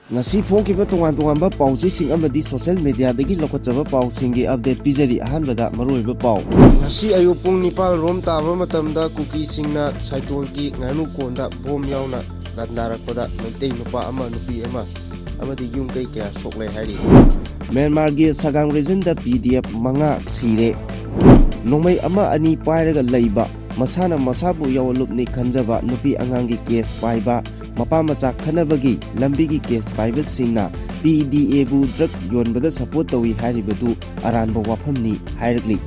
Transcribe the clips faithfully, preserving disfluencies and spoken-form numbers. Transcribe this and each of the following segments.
ꯉꯁꯤ ꯐꯣꯡꯈꯤꯕ ꯇꯣꯉꯥꯟ ꯇꯣꯉꯥꯟꯕ ꯄꯥꯎꯆꯦꯁꯤꯡ ꯑꯃꯗꯤ social mediaꯗꯒꯤ ꯂꯧꯈꯠꯆꯕ ꯄꯥꯎꯁꯤꯡꯒꯤ update ꯄꯤꯖꯔꯤ꯫ ꯑꯍꯥꯟꯕꯗ ꯃꯔꯨꯑꯣꯏꯕ ꯄꯥꯎ꯫ ꯉꯁꯤ ꯑꯌꯨꯛ ꯄꯨꯡ ꯅꯤꯄꯥꯟ ꯔꯣꯝ ꯇꯥꯕ ꯃꯇꯝꯗ ꯀꯨꯀꯤꯁꯤꯡꯅ ꯁꯥꯏꯇꯣꯜꯒꯤ ꯉꯥꯅꯨ ꯀꯣꯟꯗ ꯕꯣꯝ ꯌꯥꯎꯅ ꯂꯥꯟꯗꯥꯔꯛꯄꯗ ꯃꯩꯇꯩ ꯅꯨꯄꯥ ꯑꯃ, ꯅꯨꯄꯤ ꯑꯃ ꯑꯃꯗꯤ ꯌꯨꯝ ꯀꯩ ꯀꯌꯥ ꯁꯣꯛꯂꯦ ꯍꯥꯏꯔꯤ꯫ ꯃ꯭ꯌꯥꯟꯃꯥꯔꯒꯤ ꯁꯒꯥꯡ regionꯗ P D F ꯃꯉꯥ ꯁꯤꯔꯦ꯫ ꯅꯣꯡꯃꯩ ꯑꯃ ꯑꯅꯤ ꯄꯥꯏꯔꯒ ꯂꯩꯕ, ꯃꯁꯥꯅ ꯃꯁꯥꯕꯨ ꯌꯥꯑꯣꯟꯂꯨꯞꯅꯤ ꯈꯟꯖꯕ ꯅꯨꯄꯤ ꯑꯉꯥꯡꯒꯤ case ꯄꯥꯏꯕ, ꯃꯄꯥ ꯃꯆꯥ ꯈꯠꯅꯕꯒꯤ ꯂꯝꯕꯤꯒꯤ case ꯄꯥꯏꯕꯁꯤꯡꯅ P D Aꯕꯨ drug ꯌꯣꯟꯕꯗ support ꯇꯧꯏ ꯍꯥꯏꯔꯤꯕꯗꯨ ꯑꯔꯥꯟꯕ ꯋꯥꯐꯝꯅꯤ ꯍꯥꯏꯔꯛꯂꯤ꯫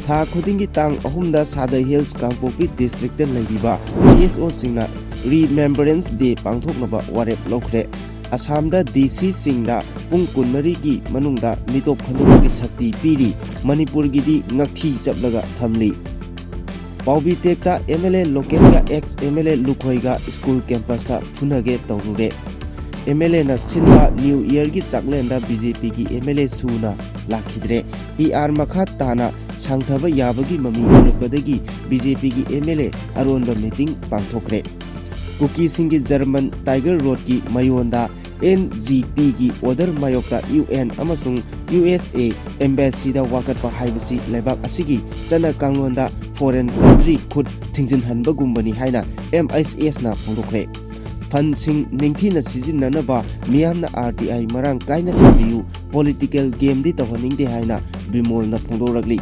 ꯊꯥ ꯈꯨꯗꯤꯡꯒꯤ ꯇꯥꯡ ꯑꯍꯨꯝꯗ ꯁꯥꯗꯩ Hills ꯀꯥꯡꯄꯣꯛꯄꯤ districtꯇ ꯂꯩꯔꯤꯕ C S Oꯁꯤꯡꯅ Remembrance Day ꯄꯥꯡꯊꯣꯛꯅꯕ ꯋꯥꯔꯦꯞ ꯂꯧꯈ꯭ꯔꯦ꯫ ꯑꯁꯥꯝꯗ D Cꯁꯤꯡꯗ ꯄꯨꯡ ꯀꯨꯟꯃꯔꯤꯒꯤ ꯃꯅꯨꯡꯗ ꯃꯤꯇꯣꯞ ꯈꯟꯗꯣꯛꯄꯒꯤ ꯁꯛꯇꯤ ꯄꯤꯔꯤ꯫ ꯃꯅꯤꯄꯨꯔꯒꯤꯗꯤ ꯉꯛꯊꯤ ꯆꯞꯂꯒ ꯊꯝꯂꯤ꯫ ꯄꯥꯎꯕꯤ ꯇꯦꯛꯇ M L A local ꯒ ex M L A ꯂꯨꯈꯣꯏꯒ school campus ꯇ ꯐꯨꯅꯒꯦ ꯇꯧꯔꯨꯔꯦ꯫ M L A ꯅ ꯁꯤꯟꯕ New Year ꯒꯤ ꯆꯥꯛꯂꯦꯟꯗ B J P ꯒꯤ M L A ꯁꯨꯅ ꯂꯥꯛꯈꯤꯗ꯭ꯔꯦ꯫ P R ꯃꯈꯥ ꯇꯥꯅ ꯁꯥꯡꯊꯕ ꯌꯥꯕꯒꯤ ꯃꯃꯤ ꯎꯔꯛꯄꯗꯒꯤ B J P ꯒꯤ M L A ꯑꯔꯣꯟꯕ meeting ꯄꯥꯡꯊꯣꯛꯈ꯭ꯔꯦ꯫ ꯀꯨꯀꯤꯁꯤꯡꯒꯤ German Tiger Road ꯀꯤ ꯃꯌꯣꯟꯗ N G P ꯒꯤ order ꯃꯥꯌꯣꯛꯇ U N ꯑꯃꯁꯨꯡ U S A embassy ꯗ ꯋꯥꯀꯠꯄ ꯍꯥꯏꯕꯁꯤ ꯂꯩꯕꯥꯛ ꯑꯁꯤꯒꯤ ꯆꯠꯅ ꯀꯥꯡꯂꯣꯟꯗ foreign country ꯈꯨꯠ ꯊꯤꯡꯖꯤꯟꯍꯟꯕꯒꯨꯝꯕꯅꯤ ꯍꯥꯏꯅ M S S ꯅ ꯐꯣꯡꯗꯣꯛꯈ꯭ꯔꯦ꯫ Fund ꯁꯤꯡ ꯅꯤꯡꯊꯤꯅ ꯁꯤꯖꯤꯟꯅꯅꯕ ꯃꯤꯌꯥꯝꯅ R T I ꯃꯔꯥꯡ ꯀꯥꯏꯅ ꯊꯥꯕꯤꯌꯨ, political game ꯗꯤ ꯇꯧꯍꯟꯅꯤꯡꯗꯦ ꯍꯥꯏꯅ ꯕꯤꯃꯣꯜꯅ ꯐꯣꯡꯗꯣꯔꯛꯂꯤ꯫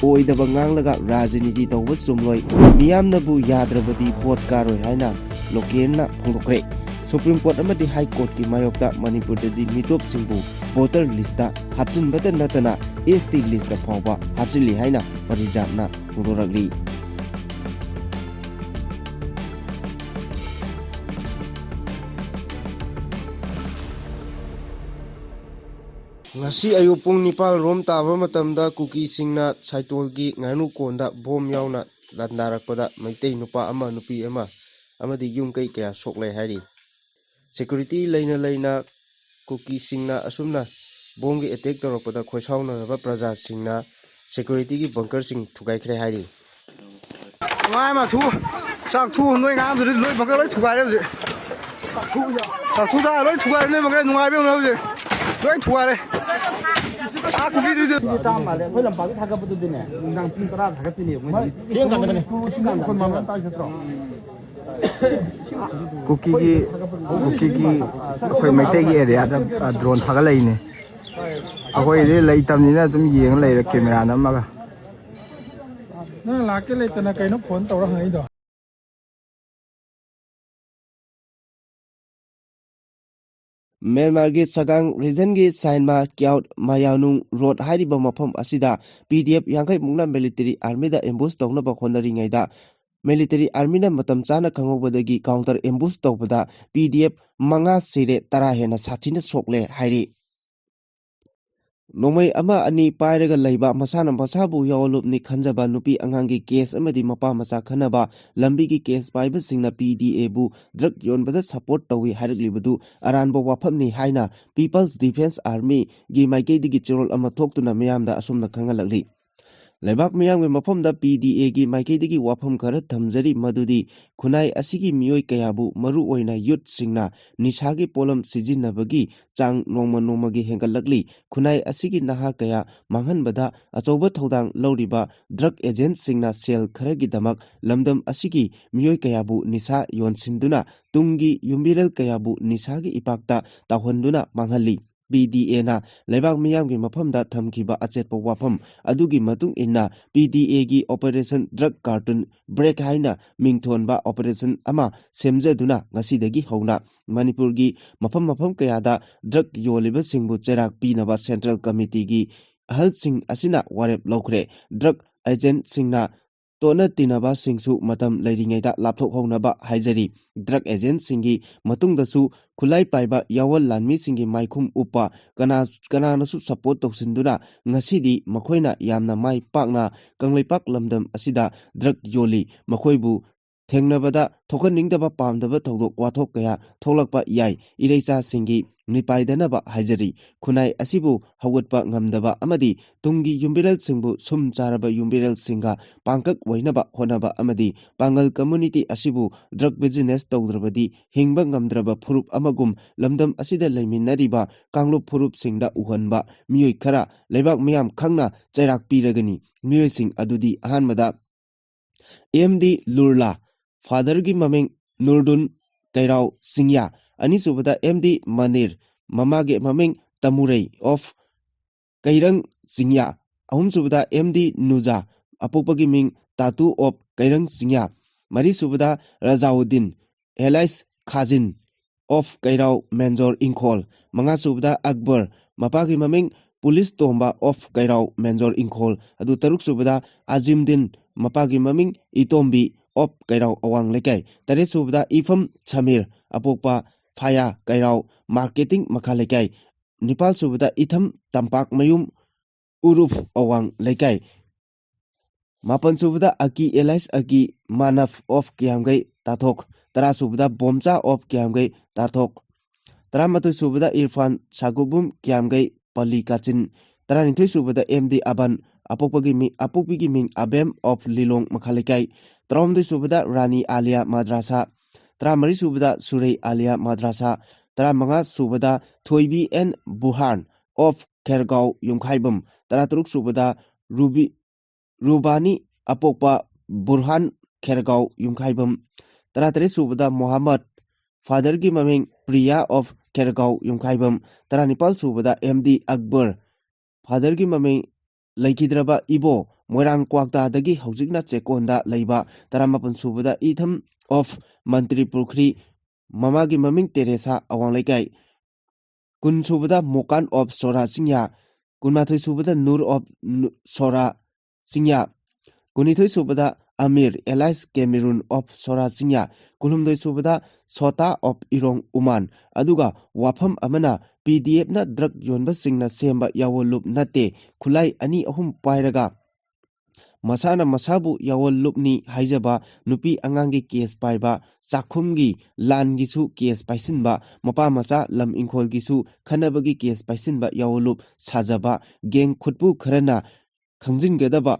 ꯑꯣꯏꯗꯕ ꯉꯥꯡꯂꯒ ꯔꯥꯖꯅꯤꯇꯤ ꯇꯧꯕ ꯆꯨꯝꯂꯣꯏ, ꯃꯤꯌꯥꯝꯅꯕꯨ ꯌꯥꯗ꯭ꯔꯕꯗꯤ vote ꯀꯥꯔꯣꯏ ꯍꯥꯏꯅ ꯂꯣꯀꯦꯜꯅ ꯐꯣꯡꯗꯣꯛꯈ꯭ꯔꯦ꯫ Supreme Court ꯑꯃꯗꯤ High Court ꯀꯤ ꯃꯥꯌꯣꯛꯇ ꯃꯅꯤꯄꯨꯔꯗꯗꯤ ꯃꯤꯇꯣꯞꯁꯤꯡꯕꯨ voter list ꯇ ꯍꯥꯞꯆꯤꯟꯕꯇ ꯅꯠꯇꯅ S T list ꯇ ꯐꯥꯎꯕ ꯍꯥꯞꯆꯤꯜꯂꯤ ꯍꯥꯏꯅ ꯄꯔꯤꯖꯥꯠꯅ ꯐꯣꯡꯗꯣꯔꯛꯂꯤ꯫ ꯉꯁꯤ ꯑꯌꯨꯛ ꯄꯨꯡ ꯅꯤꯄꯥꯟ ꯔꯣꯝ ꯇꯥꯕ ꯃꯇꯝꯗ ꯀꯨꯀꯤꯁꯤꯡꯅ ꯁꯥꯏꯇꯣꯜꯒꯤ ꯉꯥꯅꯨ ꯀꯣꯟꯗ ꯕꯣꯝ ꯌꯥꯎꯅ ꯂꯥꯟꯗꯥꯔꯛꯄꯗ ꯃꯩꯇꯩ ꯅꯨꯄꯥ ꯑꯃ, ꯅꯨꯄꯤ ꯑꯃ ꯑꯃꯗꯤ ꯌꯨꯝ ꯀꯩ ꯀꯌꯥ ꯁꯣꯛꯂꯦ ꯍꯥꯏꯔꯤ꯫ Security ꯂꯩꯅ ꯂꯩꯅ ꯀꯨꯀꯤꯁꯤꯡꯅ ꯑꯁꯨꯝꯅ ꯕꯣꯝꯒꯤ attack ꯇꯧꯔꯛꯄꯗ ꯈꯣꯏꯁꯥꯎꯅꯔꯕ ꯄ꯭ꯔꯖꯥꯁꯤꯡꯅ security ꯒꯤ bunker ꯁꯤꯡ ꯊꯨꯒꯥꯏꯈ꯭ꯔꯦ ꯍꯥꯏꯔꯤ꯫ ꯅꯨꯡꯉꯥꯏ ꯑꯃ ꯊꯨ, ꯆꯥꯛ ꯊꯨ, ꯅꯣꯏ ꯉꯥꯡꯗꯨꯗꯤ ꯂꯣꯏ bunker ꯂꯣꯏ ꯊꯨꯒꯥꯏꯔꯦ ꯍꯧꯖꯤꯛ꯫ ꯆꯥꯛꯊꯨꯗ ꯂꯣꯏ ꯊꯨꯒꯥꯏꯔꯦ, ꯅꯣꯏ ꯃꯈꯩ ꯅꯨꯡꯉꯥꯏꯕ ꯌꯦꯡꯉꯨ ꯍꯧꯖꯤꯛ꯫ ꯂꯣꯏ ꯊꯨꯒꯥꯏꯔꯦ꯫ ꯑꯥ, ꯀꯨꯀꯤꯗꯨꯗꯤ꯫ ꯃꯤꯅꯤꯠ ꯇꯔꯥꯃꯉꯥ ꯃꯥꯜꯂꯦ꯫ ꯑꯩꯈꯣꯏ ꯂꯝꯄꯥꯛꯇ ꯊꯥꯒꯠꯄꯗꯨꯗꯤꯅꯦ, ꯅꯨꯡꯗꯥꯡ ꯄꯨꯡ ꯇꯔꯥ ꯊꯥꯒꯠꯇꯣꯏꯅꯦꯕ ꯃꯣꯏꯗꯤ꯫ ꯊꯦꯡ ꯀꯥꯟꯗꯅꯦ꯫ ꯀꯨꯀꯤꯒꯤ, ꯀꯨꯀꯤꯒꯤ ꯑꯩꯈꯣꯏ ꯃꯩꯇꯩꯒꯤ ꯑꯦꯔꯤꯌꯥꯗ, ꯑ, ꯗ꯭ꯔꯣꯟ ꯊꯥꯒꯠꯂꯛꯏꯅꯦ꯫ ꯑꯩꯈꯣꯏꯗꯤ ꯂꯩꯇꯕꯅꯤꯅ ꯑꯗꯨꯝ ꯌꯦꯡꯉ ꯂꯩꯔꯦ, ꯀꯦꯃꯦꯔꯥ ꯅꯝꯃꯒ꯫ ꯅꯪ ꯂꯥꯛꯀꯦ ꯂꯩꯇꯅ ꯀꯩꯅꯣ ꯐꯣꯟ ꯇꯧꯔ ꯍꯪꯉꯛꯏꯗꯣ? ꯃ꯭ꯌꯥꯟꯃꯥꯔꯒꯤ ꯁꯒꯥꯡ ꯔꯤꯖꯟꯒꯤ ꯁꯥꯏꯟꯃꯥ ꯀ꯭ꯌꯥꯎꯠ ꯃꯌꯥꯅꯨꯡ ꯔꯣꯗ ꯍꯥꯏꯔꯤꯕ ꯃꯐꯝ ꯑꯁꯤꯗ ꯄꯤ ꯗꯤ ꯑꯦꯐ ꯌꯥꯡꯈꯩ ꯃꯨꯛꯅ ꯃꯤꯂꯤꯇꯔꯤ ꯑꯥꯔꯃꯤꯗ ꯑꯦꯝꯕꯨꯁ ꯇꯧꯅꯕ ꯍꯣꯠꯅꯔꯤꯉꯩꯗ, ꯃꯤꯂꯤꯇꯔꯤ ꯑꯥꯔꯃꯤꯅ ꯃꯇꯝ ꯆꯥꯅ ꯈꯪꯍꯧꯕꯗꯒꯤ ꯀꯥꯎꯟꯇꯔ ꯑꯦꯝꯕꯨꯁ ꯇꯧꯕꯗ ꯄꯤ ꯗꯤ ꯑꯦꯐ ꯃꯉꯥ ꯁꯤꯔꯦ, ꯇꯔꯥ ꯍꯦꯟꯅ ꯁꯥꯊꯤꯅ ꯁꯣꯛꯂꯦ ꯍꯥꯏꯔꯤ꯫ ꯅꯣꯡꯃꯩ ꯑꯃ ꯑꯅꯤ ꯄꯥꯏꯔꯒ ꯂꯩꯕ, ꯃꯁꯥꯅ ꯃꯁꯥꯕꯨ ꯌꯥꯑꯣꯟꯂꯨꯞꯅꯤ ꯈꯟꯖꯕ ꯅꯨꯄꯤ ꯑꯉꯥꯡꯒꯤ ꯀꯦꯁ ꯑꯃꯗꯤ ꯃꯄꯥ ꯃꯆꯥ ꯈꯟꯅꯕ ꯂꯝꯕꯤꯒꯤ ꯀꯦꯁ ꯄꯥꯏꯕꯁꯤꯡꯅ ꯄꯤ ꯗꯤ ꯑꯦꯕꯨ ꯗ꯭ꯔꯒ ꯌꯣꯟꯕꯗ ꯁꯄꯣꯔꯠ ꯇꯧꯏ ꯍꯥꯏꯔꯛꯂꯤꯕꯗꯨ ꯑꯔꯥꯟꯕ ꯋꯥꯐꯝꯅꯤ ꯍꯥꯏꯅ ꯄꯤꯄꯜꯁ ꯗꯤꯐꯦꯟꯁ ꯑꯥꯔꯃꯤꯒꯤ ꯃꯥꯏꯀꯩꯗꯒꯤ ꯆꯦꯔꯣꯜ ꯑꯃ ꯊꯣꯛꯇꯨꯅ ꯃꯤꯌꯥꯝꯗ ꯑꯁꯨꯝꯅ ꯈꯪꯍꯜꯂꯛꯂꯤ꯫ ꯂꯩꯕꯥꯛ ꯃꯤꯌꯥꯝꯒꯤ ꯃꯐꯝꯗ ꯄꯤ ꯗꯤ ꯑꯦꯒꯤ ꯃꯥꯏꯀꯩꯗꯒꯤ ꯋꯥꯐꯝ ꯈꯔ ꯊꯝꯖꯔꯤ, ꯃꯗꯨꯗꯤ ꯈꯨꯟꯅꯥꯏ ꯑꯁꯤꯒꯤ ꯃꯤꯑꯣꯏ ꯀꯌꯥꯕꯨ, ꯃꯔꯨꯑꯣꯏꯅ ꯌꯨꯠꯁꯤꯡꯅ ꯅꯤꯁꯥꯒꯤ ꯄꯣꯠꯂꯝ ꯁꯤꯖꯤꯟꯅꯕꯒꯤ ꯆꯥꯡ ꯅꯣꯡꯃ ꯅꯣꯡꯃꯒꯤ ꯍꯦꯟꯒꯠꯂꯛꯂꯤ꯫ ꯈꯨꯟꯅꯥꯏ ꯑꯁꯤꯒꯤ ꯅꯍꯥ ꯀꯌꯥ ꯃꯥꯡꯍꯟꯕꯗ ꯑꯆꯧꯕ ꯊꯧꯗꯥꯡ ꯂꯧꯔꯤꯕ ꯗ꯭ꯔꯒ ꯑꯦꯖꯦꯟꯠꯁꯤꯡꯅ ꯁꯦꯜ ꯈꯔꯒꯤꯗꯃꯛ ꯂꯝꯗꯝ ꯑꯁꯤꯒꯤ ꯃꯤꯑꯣꯏ ꯀꯌꯥꯕꯨ ꯅꯤꯁꯥ ꯌꯣꯟꯁꯤꯟꯗꯨꯅ ꯇꯨꯡꯒꯤ ꯌꯨꯝꯕꯤꯔꯦꯜ ꯀꯌꯥꯕꯨ ꯅꯤꯁꯥꯒꯤ ꯏꯄꯥꯛꯇ ꯇꯥꯎꯍꯟꯗꯨꯅ ꯃꯥꯡꯍꯜꯂꯤ꯫ ꯄꯤ ꯗꯤ ꯑꯦꯅ ꯂꯩꯕꯥꯛ ꯃꯤꯌꯥꯝꯒꯤ ꯃꯐꯝꯗ ꯊꯝꯈꯤꯕ ꯑꯆꯦꯠꯄ ꯋꯥꯐꯝ ꯑꯗꯨꯒꯤ ꯃꯇꯨꯡ ꯏꯟꯅ, ꯄꯤ ꯗꯤ ꯑꯦꯒꯤ ꯑꯣꯄꯔꯦꯁꯟ ꯗ꯭ꯔꯒ ꯀꯥꯔꯇꯨꯟ ꯕ꯭ꯔꯦꯛ ꯍꯥꯏꯅ ꯃꯤꯡꯊꯣꯟꯕ ꯑꯣꯄꯔꯦꯁꯟ ꯑꯃ ꯁꯦꯝꯖꯗꯨꯅ ꯉꯁꯤꯗꯒꯤ ꯍꯧꯅ ꯃꯅꯤꯄꯨꯔꯒꯤ ꯃꯐꯝ ꯃꯐꯝ ꯀꯌꯥꯗ ꯗ꯭ꯔꯒ ꯌꯣꯜꯂꯤꯕꯁꯤꯡꯕꯨ ꯆꯩꯔꯥꯛ ꯄꯤꯅꯕ ꯁꯦꯟꯇ꯭ꯔꯦꯜ ꯀꯃꯤꯇꯤꯒꯤ ꯑꯍꯜꯁꯤꯡ ꯑꯁꯤꯅ ꯋꯥꯔꯦꯞ ꯂꯧꯈ꯭ꯔꯦ꯫ ꯗ꯭ꯔꯒ ꯑꯦꯖꯦꯟꯠꯁꯤꯡꯅ ꯇꯣꯠꯅ ꯇꯤꯟꯅꯕꯁꯤꯡꯁꯨ ꯃꯇꯝ ꯂꯩꯔꯤꯉꯩꯗ ꯂꯥꯞꯊꯣꯛꯍꯧꯅꯕ ꯍꯥꯏꯖꯔꯤ꯫ ꯗ꯭ꯔꯒ ꯑꯦꯖꯦꯟꯠꯁꯤꯡꯒꯤ ꯃꯇꯨꯡꯗꯁꯨ ꯈꯨꯠꯂꯥꯏ ꯄꯥꯏꯕ ꯌꯥꯑꯣꯟ ꯂꯥꯟꯃꯤꯁꯤꯡꯒꯤ ꯃꯥꯏꯈꯨꯝ ꯎꯞꯄ ꯀꯅꯥ-, ꯀꯅꯥꯅꯁꯨ ꯁꯄꯣꯔꯠ ꯇꯧꯁꯤꯟꯗꯨꯅ ꯉꯁꯤꯗꯤ ꯃꯈꯣꯏꯅ ꯌꯥꯝꯅ ꯃꯥꯏ ꯄꯥꯛꯅ ꯀꯪꯂꯩꯄꯥꯛ ꯂꯝꯗꯝ ꯑꯁꯤꯗ ꯗ꯭ꯔꯒ ꯌꯣꯜꯂꯤ꯫ ꯃꯈꯣꯏꯕꯨ ꯊꯦꯡꯅꯕꯗ ꯊꯣꯛꯍꯟꯅꯤꯡꯗꯕ ꯄꯥꯝꯗꯕ ꯊꯧꯗꯣꯛ ꯋꯥꯊꯣꯛ ꯀꯌꯥ ꯊꯣꯛꯂꯛꯄ ꯌꯥꯏ꯫ ꯏꯔꯩꯆꯥꯁꯤꯡꯒꯤ ꯃꯤꯄꯥꯏꯗꯅꯕ ꯍꯥꯏꯖꯔꯤ꯫ ꯈꯨꯟꯅꯥꯏ ꯑꯁꯤꯕꯨ ꯍꯧꯒꯠꯄ ꯉꯝꯗꯕ ꯑꯃꯗꯤ ꯇꯨꯡꯒꯤ ꯌꯨꯝꯕꯤꯔꯦꯜꯁꯤꯡꯕꯨ ꯁꯨꯝ ꯆꯥꯔꯕ ꯌꯨꯝꯕꯤꯔꯦꯜꯁꯤꯡꯒ ꯄꯥꯡꯀꯛ ꯑꯣꯏꯅꯕ ꯍꯣꯠꯅꯕ ꯑꯃꯗꯤ ꯄꯥꯡꯒꯜ community ꯑꯁꯤꯕꯨ drug business ꯇꯧꯗ꯭ꯔꯕꯗꯤ ꯍꯤꯡꯕ ꯉꯝꯗ꯭ꯔꯕ ꯐꯨꯔꯨꯞ ꯑꯃꯒꯨꯝ ꯂꯝꯗꯝ ꯑꯁꯤꯗ ꯂꯩꯃꯤꯟꯅꯔꯤꯕ ꯀꯥꯡꯂꯨꯞ ꯐꯨꯔꯨꯞꯁꯤꯡꯗ ꯎꯍꯟꯕ ꯃꯤꯑꯣꯏ ꯈꯔ ꯂꯩꯕꯥꯛ ꯃꯤꯌꯥꯝ ꯈꯪꯅ ꯆꯩꯔꯥꯛ ꯄꯤꯔꯒꯅꯤ꯫ ꯃꯤꯑꯣꯏꯁꯤꯡ ꯑꯗꯨꯗꯤ ꯑꯍꯥꯟꯕꯗ ꯑꯦꯝ ꯗꯤ ꯂꯨꯔꯂꯥ, fatherꯒꯤ ꯃꯃꯤꯡ ꯅꯨꯔꯗꯨꯟ ꯀꯩꯔꯥꯎ ꯆꯤꯡꯌꯥ, ꯑꯅꯤꯁꯨꯕꯗ ꯑꯦꯝ ꯗꯤ ꯃꯅꯤꯔ, ꯃꯃꯥꯒꯤ ꯃꯃꯤꯡ ꯇꯃꯨꯔꯩ of ꯀꯩꯔꯪ ꯆꯤꯡꯌꯥ, ꯑꯍꯨꯝꯁꯨꯕꯗ ꯑꯦꯝ ꯗꯤ ꯅꯨꯖꯥ, ꯑꯄꯣꯛꯄꯒꯤ ꯃꯤꯡ ꯇꯥꯇꯨ of ꯀꯩꯔꯪ ꯆꯤꯡꯌꯥ, ꯃꯔꯤꯁꯨꯕꯗ ꯔꯖꯥꯎꯗꯤꯟ alias ꯈꯥꯖꯤꯟ of ꯀꯩꯔꯥꯎ ꯃꯦꯟꯖꯣꯔ ꯏꯪꯈꯣꯜ, ꯃꯉꯥꯁꯨꯕꯗ ꯑꯛꯕꯔ, ꯃꯄꯥꯒꯤ ꯃꯃꯤꯡ ꯄꯨꯂꯤꯁ ꯇꯣꯝꯕ of ꯀꯩꯔꯥꯎ ꯃꯦꯟꯖꯣꯔ ꯏꯪꯈꯣꯜ, ꯑꯗꯨ ꯇꯔꯨꯛꯁꯨꯕꯗ ꯑꯖꯤꯝꯗꯤꯟ, ꯃꯄꯥꯒꯤ ꯃꯃꯤꯡ ꯏꯇꯣꯝꯕꯤ of ꯀꯩꯔꯥꯎ ꯑꯋꯥꯡ ꯂꯩꯀꯥꯏ, ꯇꯔꯦꯠꯁꯨꯕꯗ ꯏꯐꯝ ꯁꯃꯤꯔ, ꯑꯄꯣꯛꯄ ꯐꯥꯌꯥ ꯀꯩꯔꯥꯎ marketing ꯃꯈꯥ ꯂꯩꯀꯥꯏ, ꯅꯤꯄꯥꯜꯁꯨꯕꯗ ꯏꯊꯝ ꯇꯝꯄꯥꯛꯃꯌꯨꯝ ꯎꯔꯨꯞ ꯑꯋꯥꯡ ꯂꯩꯀꯥꯏ, ꯃꯥꯄꯜꯁꯨꯕꯗ ꯑꯀꯤ alias ꯑꯀꯤ ꯃꯥꯅꯕ of ꯀꯤꯌꯥꯝꯒꯩ ꯇꯥꯊꯣꯛ, ꯇꯔꯥꯁꯨꯕꯗ ꯕꯣꯝꯆꯥ of ꯀꯤꯌꯥꯝꯒꯩ ꯇꯥꯊꯣꯛ, ꯇꯔꯥꯃꯥꯊꯣꯏꯁꯨꯕꯗ ꯏꯔꯐꯥꯟ ꯁꯥꯒꯨꯕꯨꯝ ꯀꯤꯌꯥꯝꯒꯩ ꯄꯜꯂꯤ ꯀꯥꯆꯤꯟ, ꯇꯔꯥꯅꯤꯊꯣꯏꯁꯨꯕꯗ ꯑꯦꯝ ꯗꯤ ꯑꯕꯟ, ꯑꯄꯣꯛꯄꯒꯤ ꯃꯤ-, ꯑꯄꯣꯛꯄꯤꯒꯤ ꯃꯤꯡ ꯑꯕꯦꯝ of ꯂꯤꯂꯣꯡ ꯃꯈꯥ ꯂꯩꯀꯥꯏ, ꯇꯔꯥꯍꯨꯝꯗꯣꯏꯁꯨꯕꯗ ꯔꯥꯅꯤ ꯑꯥꯂꯤꯌꯥ ꯃꯗ꯭ꯔꯥꯁꯥ, ꯇꯔꯥꯃꯔꯤꯁꯨꯕꯗ ꯁꯨꯔꯩ ꯑꯥꯂꯤꯌꯥ ꯃꯗ꯭ꯔꯥꯁꯥ, ꯇꯔꯥꯃꯉꯥꯁꯨꯕꯗ ꯊꯣꯏꯕꯤ ꯑꯦꯟ ꯕꯨꯍꯥꯟ of ꯈꯦꯔꯒꯥꯎ ꯌꯨꯝꯈꯥꯏꯕꯝ, ꯇꯔꯥꯇꯔꯨꯛꯁꯨꯕꯗ ꯔꯨꯕꯤ, ꯔꯨꯕꯥꯅꯤ ꯑꯄꯣꯛꯄ ꯕꯨꯔꯍꯥꯟ ꯈꯦꯔꯒꯥꯎ ꯌꯨꯝꯈꯥꯏꯕꯝ, ꯇꯔꯥꯇꯔꯦꯠꯁꯨꯕꯗ ꯃꯣꯍꯥꯃꯠ, fatherꯒꯤ ꯃꯃꯤꯡ ꯄ꯭ꯔꯤꯌꯥ of ꯈꯦꯔꯒꯥꯎ ꯌꯨꯝꯈꯥꯏꯕꯝ, ꯇꯔꯥꯅꯤꯄꯥꯜꯁꯨꯕꯗ ꯑꯦꯝ ꯗꯤ ꯑꯛꯕꯔ, fatherꯒꯤ ꯃꯃꯤꯡ ꯂꯩꯈꯤꯗ꯭ꯔꯕ ꯏꯕꯣ, ꯃꯣꯏꯔꯥꯡ ꯀ꯭ꯋꯥꯛꯇꯥꯗꯒꯤ ꯍꯧꯖꯤꯛꯅ ꯆꯦꯛꯀꯣꯟꯗ ꯂꯩꯕ, ꯇꯔꯥꯃꯥꯄꯜꯁꯨꯕꯗ ꯏꯊꯝ of ꯃꯟꯇ꯭ꯔꯤ ꯄꯨꯈ꯭ꯔꯤ, ꯃꯃꯥꯒꯤ ꯃꯃꯤꯡ ꯇꯦꯔꯦꯁꯥ ꯑꯋꯥꯡ ꯂꯩꯀꯥꯏ, ꯀꯨꯟꯁꯨꯕꯗ ꯃꯣꯀꯥꯟ of ꯁꯣꯔꯥ ꯆꯤꯡꯌꯥ, ꯀꯨꯟꯃꯥꯊꯣꯏꯁꯨꯕꯗ ꯅꯨꯔ of ꯅꯨ-, ꯁꯣꯔꯥ ꯆꯤꯡꯌꯥ, ꯀꯨꯟꯅꯤꯊꯣꯏꯁꯨꯕꯗ Amir alias ꯀꯦꯃꯤꯔꯨꯟ of ꯁꯣꯔꯥ ꯆꯤꯡꯌꯥ, ꯀꯨꯟꯍꯨꯝꯗꯣꯏꯁꯨꯕꯗ Chhota of ꯏꯔꯣꯡ ꯎꯃꯥꯟ꯫ ꯑꯗꯨꯒ ꯋꯥꯐꯝ ꯑꯃꯅ, ꯄꯤ ꯗꯤ ꯑꯦꯐꯅ drug ꯌꯣꯟꯕꯁꯤꯡꯅ ꯁꯦꯝꯕ ꯌꯥꯑꯣꯟꯂꯨꯞ ꯅꯠꯇꯦ, ꯈꯨꯠꯂꯥꯏ ꯑꯅꯤ ꯑꯍꯨꯝ ꯄꯥꯏꯔꯒ ꯃꯁꯥꯅ ꯃꯁꯥꯕꯨ ꯌꯥꯑꯣꯟꯂꯨꯞꯅꯤ ꯍꯥꯏꯖꯕ, ꯅꯨꯄꯤ ꯑꯉꯥꯡꯒꯤ ꯀꯦꯁ ꯄꯥꯏꯕ, ꯆꯥꯛꯈꯨꯝꯒꯤ ꯂꯥꯟꯒꯤꯁꯨ ꯀꯦꯁ ꯄꯥꯏꯁꯤꯟꯕ, ꯃꯄꯥ ꯃꯆꯥ ꯂꯝ ꯏꯪꯈꯣꯜꯒꯤꯁꯨ ꯈꯟꯅꯕꯒꯤ ꯀꯦꯁ ꯄꯥꯏꯁꯤꯟꯕ ꯌꯥꯑꯣꯟꯂꯨꯞ ꯁꯥꯖꯕ, ꯒꯦꯡ ꯈꯨꯠꯄꯨ ꯈꯔꯅ ꯈꯪꯖꯤꯟꯒꯗꯕ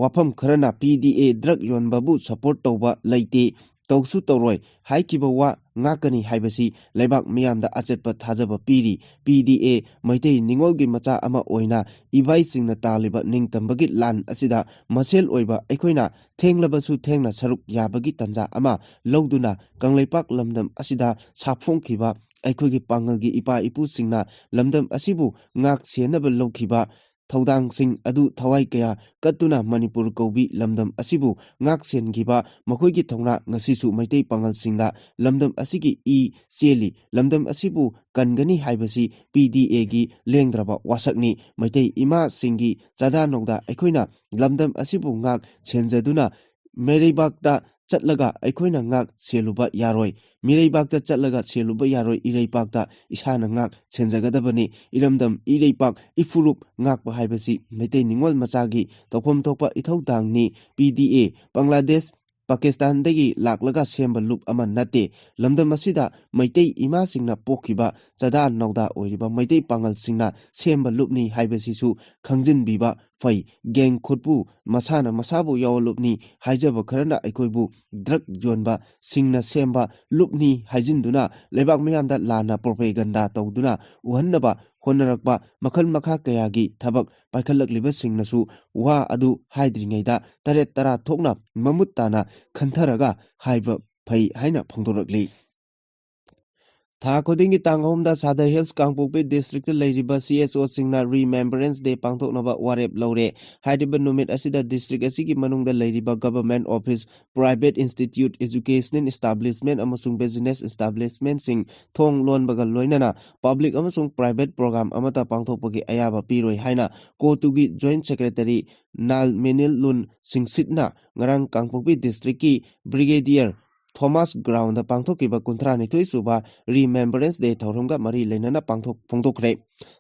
ꯋꯥꯐꯝ ꯈꯔꯅ ꯄꯤ ꯗꯤ ꯑꯦ ꯗ꯭ꯔꯒ ꯌꯣꯟꯕꯕꯨ ꯁꯄꯣꯔꯠ ꯇꯧꯕ ꯂꯩꯇꯦ, ꯇꯧꯁꯨ ꯇꯧꯔꯣꯏ ꯍꯥꯏꯈꯤꯕ ꯋꯥ ꯉꯥꯛꯀꯅꯤ ꯍꯥꯏꯕꯁꯤ ꯂꯩꯕꯥꯛ ꯃꯤꯌꯥꯝꯗ ꯑꯆꯦꯠꯄ ꯊꯥꯖꯕ ꯄꯤꯔꯤ꯫ ꯄꯤ ꯗꯤ ꯑꯦ ꯃꯩꯇꯩ ꯅꯤꯉꯣꯜꯒꯤ ꯃꯆꯥ ꯑꯃ ꯑꯣꯏꯅ ꯏꯕꯥꯏꯁꯤꯡꯅ ꯇꯥꯜꯂꯤꯕ ꯅꯤꯡꯇꯝꯕꯒꯤ ꯂꯥꯟ ꯑꯁꯤꯗ ꯃꯁꯦꯜ ꯑꯣꯏꯕ ꯑꯩꯈꯣꯏꯅ ꯊꯦꯡꯂꯕꯁꯨ ꯊꯦꯡꯅ ꯁꯔꯨꯛ ꯌꯥꯕꯒꯤ ꯇꯥꯟꯖꯥ ꯑꯃ ꯂꯧꯗꯨꯅ ꯀꯪꯂꯩꯄꯥꯛ ꯂꯝꯗꯝ ꯑꯁꯤꯗ ꯁꯥꯐꯣꯡꯈꯤꯕ ꯑꯩꯈꯣꯏꯒꯤ ꯄꯥꯡꯒꯜꯒꯤ ꯏꯄꯥ ꯏꯄꯨꯁꯤꯡꯅ ꯂꯝꯗꯝ ꯑꯁꯤꯕꯨ ꯉꯥꯛ ꯁꯦꯟꯅꯕ ꯂꯧꯈꯤꯕ ꯊꯧꯗꯥꯡꯁꯤꯡ ꯑꯗꯨ ꯊꯋꯥꯏ ꯀꯌꯥ ꯀꯠꯇꯨꯅ ꯃꯅꯤꯄꯨꯔ ꯀꯧꯕꯤ ꯂꯝꯗꯝ ꯑꯁꯤꯕꯨ ꯉꯥꯛ ꯁꯦꯟꯈꯤꯕ ꯃꯈꯣꯏꯒꯤ ꯊꯧꯅꯥ ꯉꯁꯤꯁꯨ ꯃꯩꯇꯩ ꯄꯥꯉꯜꯁꯤꯡꯗ ꯂꯝꯗꯝ ꯑꯁꯤꯒꯤ ꯏ ꯆꯦꯜꯂꯤ꯫ ꯂꯝꯗꯝ ꯑꯁꯤꯕꯨ ꯀꯟꯒꯅꯤ ꯍꯥꯏꯕꯁꯤ ꯄꯤ ꯗꯤ ꯑꯦꯒꯤ ꯂꯦꯡꯗ꯭ꯔꯕ ꯋꯥꯁꯛꯅꯤ꯫ ꯃꯩꯇꯩ ꯏꯃꯥꯁꯤꯡꯒꯤ ꯆꯥꯗꯥ ꯅꯧꯗꯥ ꯑꯩꯈꯣꯏꯅ ꯂꯝꯗꯝ ꯑꯁꯤꯕꯨ ꯉꯥꯛ ꯁꯦꯟꯖꯗꯨꯅ ꯃꯤꯔꯩꯕꯥꯛꯇ ꯆꯠꯂꯒ ꯑꯩꯈꯣꯏꯅ ꯉꯥꯛ ꯁꯦꯜꯂꯨꯕ ꯌꯥꯔꯣꯏ꯫ ꯃꯤꯔꯩꯕꯥꯛꯇ ꯆꯠꯂꯒ ꯁꯦꯜꯂꯨꯕ ꯌꯥꯔꯣꯏ, ꯏꯔꯩꯄꯥꯛꯇ ꯏꯁꯥꯅ ꯉꯥꯛ ꯁꯦꯟꯖꯒꯗꯕꯅꯤ꯫ ꯏꯔꯝꯗꯝ, ꯏꯔꯩꯄꯥꯛ, ꯏꯐꯨꯔꯨꯞ ꯉꯥꯛꯄ ꯍꯥꯏꯕꯁꯤ ꯃꯩꯇꯩ ꯅꯤꯉꯣꯜ ꯃꯆꯥꯒꯤ ꯇꯧꯐꯝ ꯊꯣꯛꯄ ꯏꯊꯧꯗꯥꯡꯅꯤ꯫ ꯄꯤ ꯗꯤ ꯑꯦ ꯕꯪꯒ꯭ꯂꯥꯗꯦꯁ, ꯄꯥꯀꯤꯁꯇꯥꯟꯗꯒꯤ ꯂꯥꯛꯂꯒ ꯁꯦꯝꯕ ꯂꯨꯞ ꯑꯃ ꯅꯠꯇꯦ꯫ ꯂꯝꯗꯝ ꯑꯁꯤꯗ ꯃꯩꯇꯩ ꯏꯃꯥꯁꯤꯡꯅ ꯄꯣꯛꯈꯤꯕ ꯆꯥꯗꯥ ꯅꯧꯗꯥ ꯑꯣꯏꯔꯤꯕ ꯃꯩꯇꯩ ꯄꯥꯉꯜꯁꯤꯡꯅ ꯁꯦꯝꯕ ꯂꯨꯞꯅꯤ ꯍꯥꯏꯕꯁꯤꯁꯨ ꯈꯪꯖꯤꯟꯕꯤꯕ ꯐꯩ꯫ ꯒꯦꯡ ꯈꯨꯠꯄꯨ ꯃꯁꯥꯅ ꯃꯁꯥꯕꯨ ꯌꯥꯑꯣꯟꯂꯨꯞꯅꯤ ꯍꯥꯏꯖꯕ ꯈꯔꯅ ꯑꯩꯈꯣꯏꯕꯨ ꯗ꯭ꯔꯒ ꯌꯣꯟꯕꯁꯤꯡꯅ ꯁꯦꯝꯕ ꯂꯨꯞꯅꯤ ꯍꯥꯏꯖꯤꯟꯗꯨꯅ ꯂꯩꯕꯥꯛ ꯃꯤꯌꯥꯝꯗ ꯂꯥꯟꯅ ꯄ꯭ꯔꯣꯄꯦꯒꯟꯗꯥ ꯇꯧꯗꯨꯅ ꯎꯍꯟꯅꯕ ꯍꯣꯠꯅꯔꯛꯄ ꯃꯈꯜ ꯃꯈꯥ ꯀꯌꯥꯒꯤ ꯊꯕꯛ ꯄꯥꯏꯈꯠꯂꯛꯂꯤꯕꯁꯤꯡꯅꯁꯨ ꯋꯥ ꯑꯗꯨ ꯍꯥꯏꯗ꯭ꯔꯤꯉꯩꯗ ꯇꯔꯦꯠ ꯇꯔꯥ ꯊꯣꯛꯅ ꯃꯃꯨꯠ ꯇꯥꯅ ꯈꯟꯊꯔꯒ ꯍꯥꯏꯕ ꯐꯩ ꯍꯥꯏꯅ ꯐꯣꯡꯗꯣꯔꯛꯂꯤ꯫ ꯊꯥ ꯈꯨꯗꯤꯡꯒꯤ ꯇꯥꯡ ꯑꯍꯨꯝꯗ ꯁꯥꯗꯔ ꯍꯤꯜꯁ ꯀꯥꯡꯄꯣꯛꯄꯤ ꯗꯤꯁꯇ꯭ꯔꯤꯛꯇ ꯂꯩꯔꯤꯕ ꯁꯤ ꯑꯦꯁ ꯑꯣꯁꯤꯡꯅ ꯔꯤꯃꯦꯝꯕꯔꯦꯟꯁ ꯗꯦ ꯄꯥꯡꯊꯣꯛꯅꯕ ꯋꯥꯔꯦꯞ ꯂꯧꯔꯦ꯫ ꯍꯥꯏꯔꯤꯕ ꯅꯨꯃꯤꯠ ꯑꯁꯤꯗ ꯗꯤꯁꯇ꯭ꯔꯤꯛ ꯑꯁꯤꯒꯤ ꯃꯅꯨꯡꯗ ꯂꯩꯔꯤꯕ government office, private institute, educational establishment ꯑꯃꯁꯨꯡ ꯕꯤꯖꯤꯅꯦꯁ ꯏꯁꯇꯥꯕ꯭ꯂꯤꯁꯃꯦꯟꯠꯁꯤꯡ ꯊꯣꯡ ꯂꯣꯟꯕꯒ ꯂꯣꯏꯅꯅ ꯄꯕ꯭ꯂꯤꯛ ꯑꯃꯁꯨꯡ ꯄ꯭ꯔꯥꯏꯚꯦꯠ ꯄ꯭ꯔꯣꯒ꯭ꯔꯥꯝ ꯑꯃꯠꯇ ꯄꯥꯡꯊꯣꯛꯄꯒꯤ ꯑꯌꯥꯕ ꯄꯤꯔꯣꯏ ꯍꯥꯏꯅ ꯀꯣꯇꯨꯒꯤ ꯖꯣꯏꯟꯠ ꯁꯦꯀ꯭ꯔꯦꯇꯔꯤ ꯅꯥꯜ ꯃꯦꯅꯤꯜ ꯂꯨꯟ ꯁꯤꯡꯁꯤꯠꯅ ꯉꯔꯥꯡ ꯀꯥꯡꯄꯣꯛꯄꯤ ꯗꯤꯁꯇ꯭ꯔꯤꯛꯀꯤ ꯕ꯭ꯔꯤꯒꯦꯗꯤꯌꯔ ꯊꯣꯃꯥꯁ ꯒ꯭ꯔꯥꯎꯟꯗ ꯄꯥꯡꯊꯣꯛꯈꯤꯕ ꯀꯨꯟꯊ꯭ꯔꯥ ꯅꯤꯊꯣꯏ ꯁꯨꯕ ꯔꯤꯃꯦꯝꯕꯔꯦꯟꯁ ꯗꯦ ꯊꯧꯔꯝꯒ ꯃꯔꯤ ꯂꯩꯅꯅ ꯄꯥꯡꯊꯣꯛ ꯐꯣꯡꯗꯣꯛꯈ꯭ꯔꯦ꯫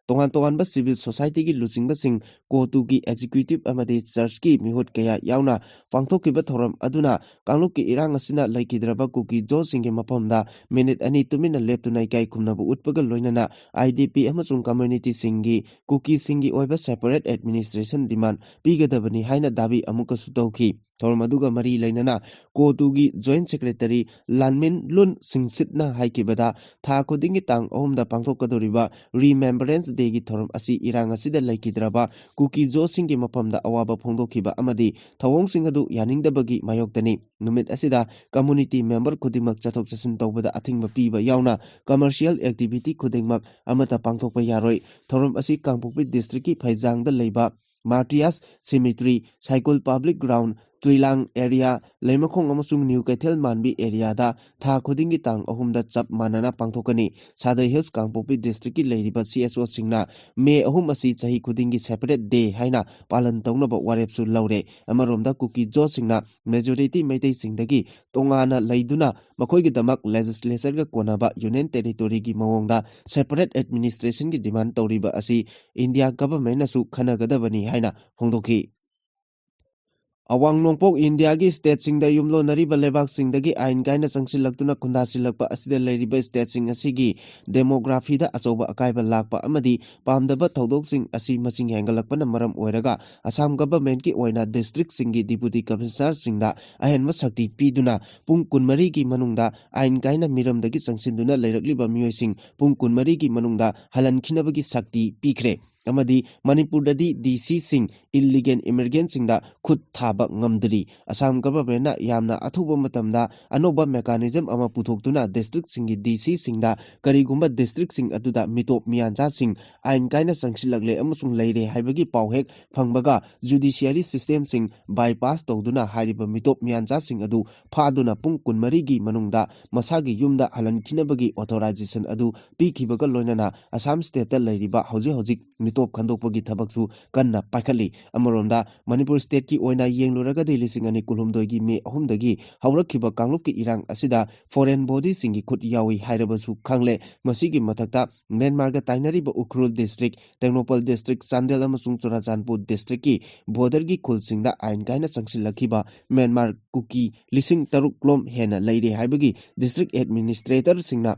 ꯇꯣꯉꯥꯟ ꯇꯣꯉꯥꯟꯕ ꯁꯤꯚꯤꯜ ꯁꯣꯁꯥꯏꯇꯤꯒꯤ ꯂꯨꯆꯤꯡꯕꯁꯤꯡ, ꯀꯣꯇꯨꯒꯤ ꯑꯦꯛꯖꯤꯀ꯭ꯌꯨꯇꯤꯚ ꯑꯃꯗꯤ ꯆꯔꯆꯀꯤ ꯃꯤꯍꯨꯠ ꯀꯌꯥ ꯌꯥꯎꯅ ꯄꯥꯡꯊꯣꯛꯈꯤꯕ ꯊꯧꯔꯝ ꯑꯗꯨꯅ ꯀꯥꯡꯂꯨꯞꯀꯤ ꯏꯔꯥꯡ ꯑꯁꯤꯅ ꯂꯩꯈꯤꯗ꯭ꯔꯕ ꯀꯨꯀꯤ ꯖꯣꯁꯤꯡꯒꯤ ꯃꯐꯝꯗ ꯃꯤꯅꯤꯠ ꯑꯅꯤ ꯇꯨꯃꯤꯟꯅ ꯂꯦꯞꯇꯨꯅ ꯏꯀꯥꯏ ꯈꯨꯝꯅꯕ ꯎꯠꯄꯒ ꯂꯣꯏꯅꯅ IDP ꯑꯃꯁꯨꯡ ꯀꯝꯃ꯭ꯌꯨꯅꯤꯇꯤꯁꯤꯡꯒꯤ, ꯀꯨꯀꯤꯁꯤꯡꯒꯤ ꯑꯣꯏꯕ ꯁꯦꯄꯔꯦꯠ ꯑꯦꯗꯃꯤꯅꯤꯁꯇ꯭ꯔꯦꯁꯟ ꯗꯤꯃꯥꯟ ꯄꯤꯒꯗꯕꯅꯤ ꯍꯥꯏꯅ ꯗꯥꯕꯤ ꯑꯃꯨꯛꯀꯁꯨ ꯇꯧꯈꯤ꯫ ꯊꯧꯔꯝ ꯑꯗꯨꯒ ꯃꯔꯤ ꯂꯩꯅꯅ ꯀꯣꯇꯨꯒꯤ ꯖꯣꯏꯟꯠ ꯁꯦꯀ꯭ꯔꯦꯇꯔꯤ ꯂꯥꯟꯃꯤꯟ ꯂꯨꯟ ꯁꯤꯡꯁꯤꯠꯅ ꯍꯥꯏꯈꯤꯕꯗ, ꯊꯥ ꯈꯨꯗꯤꯡꯒꯤ ꯇꯥꯡ ꯑꯍꯨꯝꯗ ꯄꯥꯡꯊꯣꯛꯀꯗꯧꯔꯤꯕ ꯔꯤꯃꯦꯝꯕꯔꯦꯟꯁ ꯗꯦꯒꯤ ꯊꯧꯔꯝ ꯑꯁꯤ ꯏꯔꯥꯡ ꯑꯁꯤꯗ ꯂꯩꯈꯤꯗ꯭ꯔꯕ ꯀꯨꯀꯤ ꯖꯣꯁꯤꯡꯒꯤ ꯃꯐꯝꯗ ꯑꯋꯥꯕ ꯐꯣꯡꯗꯣꯛꯈꯤꯕ ꯑꯃꯗꯤ ꯊꯧꯑꯣꯡꯁꯤꯡ ꯑꯗꯨ ꯌꯥꯅꯤꯡꯗꯕꯒꯤ ꯃꯥꯌꯣꯛꯇꯅꯤ꯫ ꯅꯨꯃꯤꯠ ꯑꯁꯤꯗ ꯀꯝꯃ꯭ꯌꯨꯅꯤꯇꯤ ꯃꯦꯝꯕꯔ ꯈꯨꯗꯤꯡꯃꯛ ꯆꯠꯊꯣꯛ ꯆꯠꯁꯤꯟ ꯇꯧꯕꯗ ꯑꯊꯤꯡꯕ ꯄꯤꯕ ꯌꯥꯎꯅ ꯀꯃꯔꯁꯤꯌꯦꯜ ꯑꯦꯛꯇꯤꯚꯤꯇꯤ ꯈꯨꯗꯤꯡꯃꯛ ꯑꯃꯠꯇ ꯄꯥꯡꯊꯣꯛꯄ ꯌꯥꯔꯣꯏ꯫ ꯊꯧꯔꯝ ꯑꯁꯤ ꯀꯥꯡꯄꯣꯛꯄꯤ ꯗꯤꯁꯇ꯭ꯔꯤꯛꯀꯤ ꯐꯩꯖꯥꯡꯗ ꯂꯩꯕ ꯃꯥꯔꯇꯤꯌꯥꯁ ꯁꯤꯃꯤꯇ꯭ꯔꯤ, ꯁꯥꯏꯀꯨꯜ ꯄꯕ꯭ꯂꯤꯛ ꯒ꯭ꯔꯥꯎꯟ, ꯇꯨꯏꯂꯥꯡ ꯑꯦꯔꯤꯌꯥ, ꯂꯩꯃꯈꯣꯡ ꯑꯃꯁꯨꯡ ꯅ꯭ꯌꯨ ꯀꯩꯊꯦꯜ ꯃꯥꯟꯕꯤ ꯑꯦꯔꯤꯌꯥꯗ ꯊꯥ ꯈꯨꯗꯤꯡꯒꯤ ꯇꯥꯡ ꯑꯍꯨꯝꯗ ꯆꯞ ꯃꯥꯟꯅꯅ ꯄꯥꯡꯊꯣꯛꯀꯅꯤ꯫ ꯁꯥꯗꯩ ꯍꯤꯜꯁ ꯀꯥꯡꯄꯣꯛꯄꯤ ꯗꯤꯁꯇ꯭ꯔꯤꯛꯀꯤ ꯂꯩꯔꯤꯕ CSOꯁꯤꯡꯅ ꯃꯦ ꯑꯍꯨꯝ ꯑꯁꯤ ꯆꯍꯤ ꯈꯨꯗꯤꯡꯒꯤ ꯁꯦꯄꯔꯦꯠ ꯗꯦ ꯍꯥꯏꯅ ꯄꯥꯂꯟ ꯇꯧꯅꯕ ꯋꯥꯔꯦꯞꯁꯨ ꯂꯧꯔꯦ꯫ ꯑꯃꯔꯣꯝꯗ ꯀꯨꯀꯤ ꯖꯣꯁꯤꯡꯅ ꯃꯦꯖꯣꯔꯤꯇꯤ ꯃꯩꯇꯩꯁꯤꯡꯗꯒꯤ ꯇꯣꯉꯥꯟꯅ ꯂꯩꯗꯨꯅ ꯃꯈꯣꯏꯒꯤꯗꯃꯛ ꯂꯦꯖꯤꯁꯂꯦꯆꯔꯒ ꯀꯣꯟꯅꯕ ꯌꯨꯅꯤꯌꯟ ꯇꯦꯔꯤꯇꯣꯔꯤꯒꯤ ꯃꯑꯣꯡꯗ ꯁꯦꯄꯔꯦꯠ ꯑꯦꯗꯃꯤꯅꯤꯁꯇ꯭ꯔꯦꯁꯟꯒꯤ ꯗꯤꯃꯥꯟ ꯇꯧꯔꯤꯕ ꯑꯁꯤ ꯏꯟꯗꯤꯌꯥ ꯒꯚꯔꯟꯃꯦꯟꯠꯅꯁꯨ ꯈꯟꯅꯒꯗꯕꯅꯤ ꯍꯥꯏꯅ ꯐꯣꯡꯗꯣꯛꯈꯤ꯫ ꯑꯋꯥꯡ ꯅꯣꯡꯄꯣꯛ ꯏꯟꯗꯤꯌꯥꯒꯤ ꯁ꯭ꯇꯦꯠꯁꯤꯡꯗ ꯌꯨꯝꯂꯣꯟꯅꯔꯤꯕ ꯂꯩꯕꯥꯛꯁꯤꯡꯗꯒꯤ ꯑꯥꯏꯟ ꯀꯥꯏꯅ ꯆꯪꯁꯤꯜꯂꯛꯇꯨꯅ ꯈꯨꯟꯗꯥꯁꯤꯜꯂꯛꯄ ꯑꯁꯤꯗ ꯂꯩꯔꯤꯕ ꯁ꯭ꯇꯦꯠꯁꯤꯡ ꯑꯁꯤꯒꯤ ꯗꯦꯃꯣꯒ꯭ꯔꯥꯐꯤꯗ ꯑꯆꯧꯕ ꯑꯀꯥꯏꯕ ꯂꯥꯛꯄ ꯑꯃꯗꯤ ꯄꯥꯝꯗꯕ ꯊꯧꯗꯣꯛꯁꯤꯡ ꯑꯁꯤ ꯃꯁꯤꯡ ꯍꯦꯟꯒꯠꯂꯛꯄꯅ ꯃꯔꯝ ꯑꯣꯏꯔꯒ ꯑꯁꯥꯝ ꯒꯚꯔꯟꯃꯦꯟꯠꯀꯤ ꯑꯣꯏꯅ ꯗꯤꯁꯇ꯭ꯔꯤꯛꯁꯤꯡꯒꯤ ꯗꯤꯄꯨꯇꯤ ꯀꯃꯤꯁꯅꯔꯁꯤꯡꯗ ꯑꯍꯦꯟꯕ ꯁꯛꯇꯤ ꯄꯤꯗꯨꯅ ꯄꯨꯡ ꯀꯨꯟꯃꯔꯤꯒꯤ ꯃꯅꯨꯡꯗ ꯑꯥꯏꯟ ꯀꯥꯏꯅ ꯃꯤꯔꯝꯗꯒꯤ ꯆꯪꯁꯤꯟꯗꯨꯅ ꯂꯩꯔꯛꯂꯤꯕ ꯃꯤꯑꯣꯏꯁꯤꯡ ꯄꯨꯡ ꯀꯨꯟꯃꯔꯤꯒꯤ ꯃꯅꯨꯡꯗ ꯍꯜꯍꯟꯈꯤꯅꯕꯒꯤ ꯁꯛꯇꯤ ꯄꯤꯈ꯭ꯔꯦ꯫ ꯑꯃꯗꯤ ꯃꯅꯤꯄꯨꯔꯗꯗꯤ DCꯁꯤꯡ ꯏꯜꯂꯤꯒꯦꯜ ꯏꯃꯤꯒ꯭ꯔꯦꯟꯠꯁꯤꯡꯗ ꯈꯨꯠ ꯊꯥꯕ ꯉꯝꯗ꯭ꯔꯤ꯫ ꯑꯁꯥꯝ ꯒꯚꯔꯟꯃꯦꯟꯠꯅ ꯌꯥꯝꯅ ꯑꯊꯨꯕ ꯃꯇꯝꯗ ꯑꯅꯧꯕ ꯃꯦꯀꯥꯅꯤꯖꯝ ꯑꯃ ꯄꯨꯊꯣꯛꯇꯨꯅ ꯗꯤꯁꯇ꯭ꯔꯤꯛꯁꯤꯡꯒꯤ DCꯁꯤꯡꯗ ꯀꯔꯤꯒꯨꯝꯕ ꯗꯤꯁꯇ꯭ꯔꯤꯛꯁꯤꯡ ꯑꯗꯨꯗ ꯃꯤꯇꯣꯞ ꯃꯤꯌꯥꯟꯆꯥꯁꯤꯡ ꯑꯥꯏꯟ ꯀꯥꯏꯅ ꯆꯪꯁꯤꯜꯂꯛꯂꯦ ꯑꯃꯁꯨꯡ ꯂꯩꯔꯦ ꯍꯥꯏꯕꯒꯤ ꯄꯥꯎ ꯍꯦꯛ ꯐꯪꯕꯒ ꯖꯨꯗꯤꯁꯤꯌꯔꯤ ꯁꯤꯁꯇꯦꯝꯁꯤꯡ ꯕꯥꯏꯄꯥꯁ ꯇꯧꯗꯨꯅ ꯍꯥꯏꯔꯤꯕ ꯃꯤꯇꯣꯞ ꯃꯤꯌꯥꯟꯆꯥꯁꯤꯡ ꯑꯗꯨ ꯐꯥꯗꯨꯅ ꯄꯨꯡ ꯀꯨꯟꯃꯔꯤꯒꯤ ꯃꯅꯨꯡꯗ ꯃꯁꯥꯒꯤ ꯌꯨꯝꯗ ꯍꯜꯍꯟꯈꯤꯅꯕꯒꯤ ꯑꯣꯊꯣꯔꯥꯏꯖꯦꯁꯟ ꯑꯗꯨ ꯄꯤꯈꯤꯕꯒ ꯂꯣꯏꯅꯅ ꯑꯁꯥꯝ ꯁ꯭ꯇꯦꯠꯇ ꯂꯩꯔꯤꯕ ꯍꯧꯖꯤꯛ ꯍꯧꯖꯤꯛ ꯃꯤꯇꯣꯞ ꯈꯟꯗꯣꯛꯄꯒꯤ ꯊꯕꯛꯁꯨ ꯀꯟꯅ ꯄꯥꯏꯈꯠꯂꯤ꯫ ꯑꯃꯔꯣꯝꯗ ꯃꯅꯤꯄꯨꯔ stateꯀꯤ ꯑꯣꯏꯅ ꯌꯦꯡꯂꯨꯔꯒꯗꯤ ꯂꯤꯁꯤꯡ ꯑꯅꯤ ꯀꯨꯟꯍꯨꯝꯗꯣꯏꯒꯤ ꯃꯦ ꯑꯍꯨꯝꯗꯒꯤ ꯍꯧꯔꯛꯈꯤꯕ ꯀꯥꯡꯂꯨꯞꯀꯤ ꯏꯔꯥꯡ ꯑꯁꯤꯗ foreign bodyꯁꯤꯡꯒꯤ ꯈꯨꯠ ꯌꯥꯎꯏ ꯍꯥꯏꯔꯕꯁꯨ ꯈꯪꯂꯦ꯫ ꯃꯁꯤꯒꯤ ꯃꯊꯛꯇ ꯃ꯭ꯌꯥꯟꯃꯥꯔꯒ ꯇꯥꯏꯅꯔꯤꯕ ꯎꯈ꯭ꯔꯨꯜ district, ꯇꯦꯡꯅꯧꯄꯜ district, ꯆꯥꯟꯗꯦꯜ ꯑꯃꯁꯨꯡ ꯆꯨꯔꯥꯆꯥꯟꯄꯨꯔ districtꯀꯤ borderꯒꯤ ꯈꯨꯜꯁꯤꯡꯗ ꯑꯥꯏꯟ ꯀꯥꯏꯅ ꯆꯪꯁꯤꯜꯂꯛꯈꯤꯕ ꯃ꯭ꯌꯥꯟꯃꯥꯔ ꯀꯨꯀꯤ ꯂꯤꯁꯤꯡ ꯇꯔꯨꯛ ꯂꯣꯝ ꯍꯦꯟꯅ ꯂꯩꯔꯦ ꯍꯥꯏꯕꯒꯤ district administratorꯁꯤꯡꯅ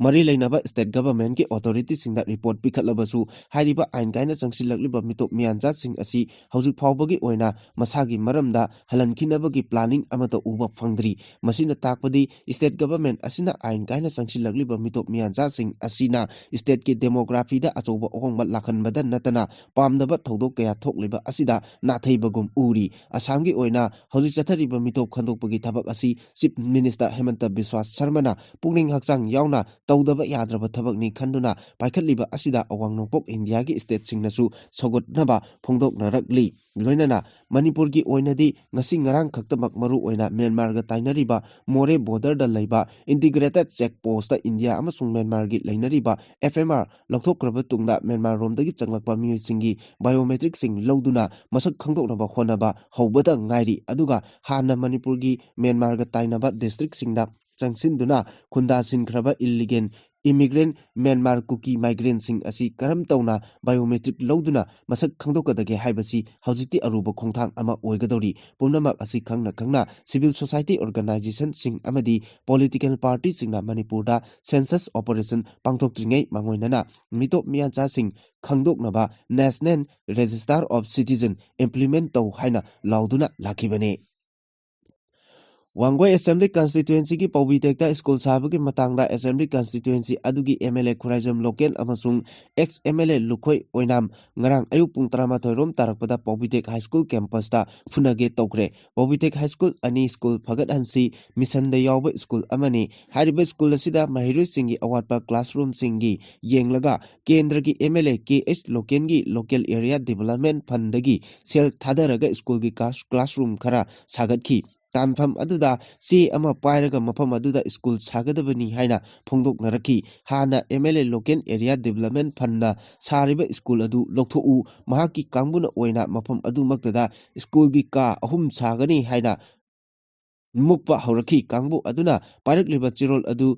ꯃꯔꯤ ꯂꯩꯅꯕ state governmentꯀꯤ authorityꯁꯤꯡꯗ report ꯄꯤꯈꯠꯂꯕꯁꯨ, ꯍꯥꯏꯔꯤꯕ ꯑꯥꯏꯟ ꯀꯥꯏꯅ ꯆꯪꯁꯤꯜꯂꯛꯂꯤꯕ ꯃꯤꯇꯣꯞ ꯃꯤꯌꯥꯟꯆꯥꯁꯤꯡ ꯑꯁꯤ ꯍꯧꯖꯤꯛ ꯐꯥꯎꯕꯒꯤ ꯑꯣꯏꯅ ꯃꯁꯥꯒꯤ ꯃꯔꯝꯗ ꯍꯜꯍꯟꯈꯤꯅꯕꯒꯤ planning ꯑꯃꯠꯇ ꯎꯕ ꯐꯪꯗ꯭ꯔꯤ꯫ ꯃꯁꯤꯅ ꯇꯥꯛꯄꯗꯤ state government ꯑꯁꯤꯅ ꯑꯥꯏꯟ ꯀꯥꯏꯅ ꯆꯪꯁꯤꯜꯂꯛꯂꯤꯕ ꯃꯤꯇꯣꯞ ꯃꯤꯌꯥꯟꯆꯥꯁꯤꯡ ꯑꯁꯤꯅ stateꯀꯤ demographyꯗ ꯑꯆꯧꯕ ꯑꯍꯣꯡꯕ ꯂꯥꯛꯍꯟꯕꯗ ꯅꯠꯇꯅ ꯄꯥꯝꯗꯕ ꯊꯧꯗꯣꯛ ꯀꯌꯥ ꯊꯣꯛꯂꯤꯕ ꯑꯁꯤꯗ ꯅꯥꯊꯩꯕꯒꯨꯝ ꯎꯔꯤ꯫ ꯑꯁꯥꯝꯒꯤ ꯑꯣꯏꯅ ꯍꯧꯖꯤꯛ ꯆꯠꯊꯔꯤꯕ ꯃꯤꯇꯣꯞ ꯈꯟꯗꯣꯛꯄꯒꯤ ꯊꯕꯛ ꯑꯁꯤ Chief Minister ꯍꯦꯃꯟꯇ ꯕꯤꯁ꯭ꯋꯥ ꯁꯔꯃꯅ ꯄꯨꯛꯅꯤꯡ ꯍꯛꯆꯥꯡ ꯌꯥꯎꯅ ꯇꯧꯗꯕ ꯌꯥꯗ꯭ꯔꯕ ꯊꯕꯛꯅꯤ ꯈꯟꯗꯨꯅ ꯄꯥꯏꯈꯠꯂꯤꯕ ꯑꯁꯤꯗ ꯑꯋꯥꯡ ꯅꯣꯡꯄꯣꯛ ꯏꯟꯗꯤꯌꯥꯒꯤ stateꯁꯤꯡꯅꯁꯨ ꯁꯧꯒꯠꯅꯕ ꯐꯣꯡꯗꯣꯛꯅꯔꯛꯂꯤ꯫ ꯂꯣꯏꯅꯅ ꯃꯅꯤꯄꯨꯔꯒꯤ ꯑꯣꯏꯅꯗꯤ ꯉꯁꯤ ꯉꯔꯥꯡ ꯈꯛꯇꯃꯛ ꯃꯔꯨ ꯑꯣꯏꯅ ꯃ꯭ꯌꯥꯟꯃꯥꯔꯒ ꯇꯥꯏꯅꯔꯤꯕ ꯃꯣꯔꯦ borderꯗ ꯂꯩꯕ integrated check postꯇ ꯏꯟꯗꯤꯌꯥ ꯑꯃꯁꯨꯡ ꯃ꯭ꯌꯥꯟꯃꯥꯔꯒꯤ ꯂꯩꯅꯔꯤꯕ FMR ꯂꯧꯊꯣꯛꯈ꯭ꯔꯕ ꯇꯨꯡꯗ ꯃ꯭ꯌꯥꯟꯃꯥꯔꯔꯣꯝꯗꯒꯤ ꯆꯪꯂꯛꯄ ꯃꯤꯑꯣꯏꯁꯤꯡꯒꯤ biometricꯁꯤꯡ ꯂꯧꯗꯨꯅ ꯃꯁꯛ ꯈꯪꯗꯣꯛꯅꯕ ꯍꯣꯠꯅꯕ ꯍꯧꯕꯗ ꯉꯥꯏꯔꯤ꯫ ꯑꯗꯨꯒ ꯍꯥꯟꯅ ꯃꯅꯤꯄꯨꯔꯒꯤ ꯃ꯭ꯌꯥꯟꯃꯥꯔꯒ ꯇꯥꯏꯅꯕ districtꯁꯤꯡꯗ ꯆꯪꯁꯤꯟꯗꯨꯅ ꯈꯨꯟꯗꯥꯁꯤꯟꯈ꯭ꯔꯕ illegal immigrant ꯃ꯭ꯌꯥꯟꯃꯥꯔ ꯀꯨꯀꯤ migrantꯁꯤꯡ ꯑꯁꯤ ꯀꯔꯝ ꯇꯧꯅ biometric ꯂꯧꯗꯨꯅ ꯃꯁꯛ ꯈꯪꯗꯣꯛꯀꯗꯒꯦ ꯍꯥꯏꯕꯁꯤ ꯍꯧꯖꯤꯛꯇꯤ ꯑꯔꯨꯕ ꯈꯣꯡꯊꯥꯡ ꯑꯃ ꯑꯣꯏꯒꯗꯧꯔꯤ꯫ ꯄꯨꯝꯅꯃꯛ ꯑꯁꯤ ꯈꯪꯅ ꯈꯪꯅ civil society organizationꯁꯤꯡ ꯑꯃꯗꯤ political partyꯁꯤꯡꯅ ꯃꯅꯤꯄꯨꯔꯗ census operation ꯄꯥꯡꯊꯣꯛꯇ꯭ꯔꯤꯉꯩ ꯃꯥꯡꯑꯣꯏꯅꯅ ꯃꯤꯇꯣꯞ ꯃꯤꯌꯥꯟꯆꯥꯁꯤꯡ ꯈꯪꯗꯣꯛꯅꯕ National Register of Citizen implement ꯇꯧ ꯍꯥꯏꯅ ꯂꯥꯎꯗꯨꯅ ꯂꯥꯛꯈꯤꯕꯅꯤ꯫ ꯋꯥꯡꯒꯣꯏ Assembly Constituencyꯒꯤ ꯄꯥꯎꯕꯤꯇꯦꯛꯇ ꯁ꯭ꯀꯨꯜ ꯁꯥꯕꯒꯤ ꯃꯇꯥꯡꯗ Assembly Constituency ꯑꯗꯨꯒꯤ MLA ꯈꯨꯔꯥꯏꯖꯝ ꯂꯣꯀꯦꯟ ꯑꯃꯁꯨꯡ ex MLA ꯂꯨꯈꯣꯏ ꯑꯣꯏꯅꯥꯝ ꯉꯔꯥꯡ ꯑꯌꯨꯛ ꯄꯨꯡ ꯇꯔꯥꯃꯥꯊꯣꯏ ꯔꯣꯝ ꯇꯥꯔꯛꯄꯗ ꯄꯥꯎꯕꯤꯇꯦꯛ High School campusꯇ ꯐꯨꯅꯒꯦ ꯇꯧꯈ꯭ꯔꯦ꯫ ꯄꯥꯎꯕꯤꯇꯦꯛ High School ꯑꯅꯤ ꯁ꯭ꯀꯨꯜ ꯐꯒꯠꯍꯟꯁꯤ ꯃꯤꯁꯟꯗ ꯌꯥꯎꯕ ꯁ꯭ꯀꯨꯜ ꯑꯃꯅꯤ꯫ ꯍꯥꯏꯔꯤꯕ ꯁ꯭ꯀꯨꯜ ꯑꯁꯤꯗ ꯃꯍꯩꯔꯣꯏꯁꯤꯡꯒꯤ ꯑꯋꯥꯠꯄ classroomꯁꯤꯡꯒꯤ ꯌꯦꯡꯂꯒ ꯀꯦꯟꯗ꯭ꯔꯒꯤ MLA ꯀꯦ ꯑꯩꯆ ꯂꯣꯀꯦꯟꯒꯤ local area development fundꯗꯒꯤ ꯁꯦꯜ ꯊꯥꯗꯔꯒ ꯁ꯭ꯀꯨꯜꯒꯤ class-, classroom ꯈꯔ ꯁꯥꯒꯠꯈꯤ꯫ ꯇꯥꯟꯐꯝ ꯑꯗꯨꯗ ꯆꯦ ꯑꯃ ꯄꯥꯏꯔꯒ ꯃꯐꯝ ꯑꯗꯨꯗ ꯁ꯭ꯀꯨꯜ ꯁꯥꯒꯗꯕꯅꯤ ꯍꯥꯏꯅ ꯐꯣꯡꯗꯣꯛꯅꯔꯛꯈꯤ꯫ ꯍꯥꯟꯅ M L A Local Area Development Fund ꯅ ꯁꯥꯔꯤꯕ ꯁ꯭ꯀꯨꯜ ꯑꯗꯨ ꯂꯧꯊꯣꯛꯎ, ꯃꯍꯥꯛꯀꯤ ꯀꯥꯡꯕꯨꯅ ꯑꯣꯏꯅ ꯃꯐꯝ ꯑꯗꯨꯃꯛꯇꯗ ꯁ꯭ꯀꯨꯜꯒꯤ ꯀꯥ ꯑꯍꯨꯝ ꯁꯥꯒꯅꯤ ꯍꯥꯏꯅ ꯃꯨꯛꯄ ꯍꯧꯔꯛꯈꯤ꯫ ꯀꯥꯡꯕꯨ ꯑꯗꯨꯅ ꯄꯥꯏꯔꯛꯂꯤꯕ ꯆꯦꯔꯣꯜ ꯑꯗꯨ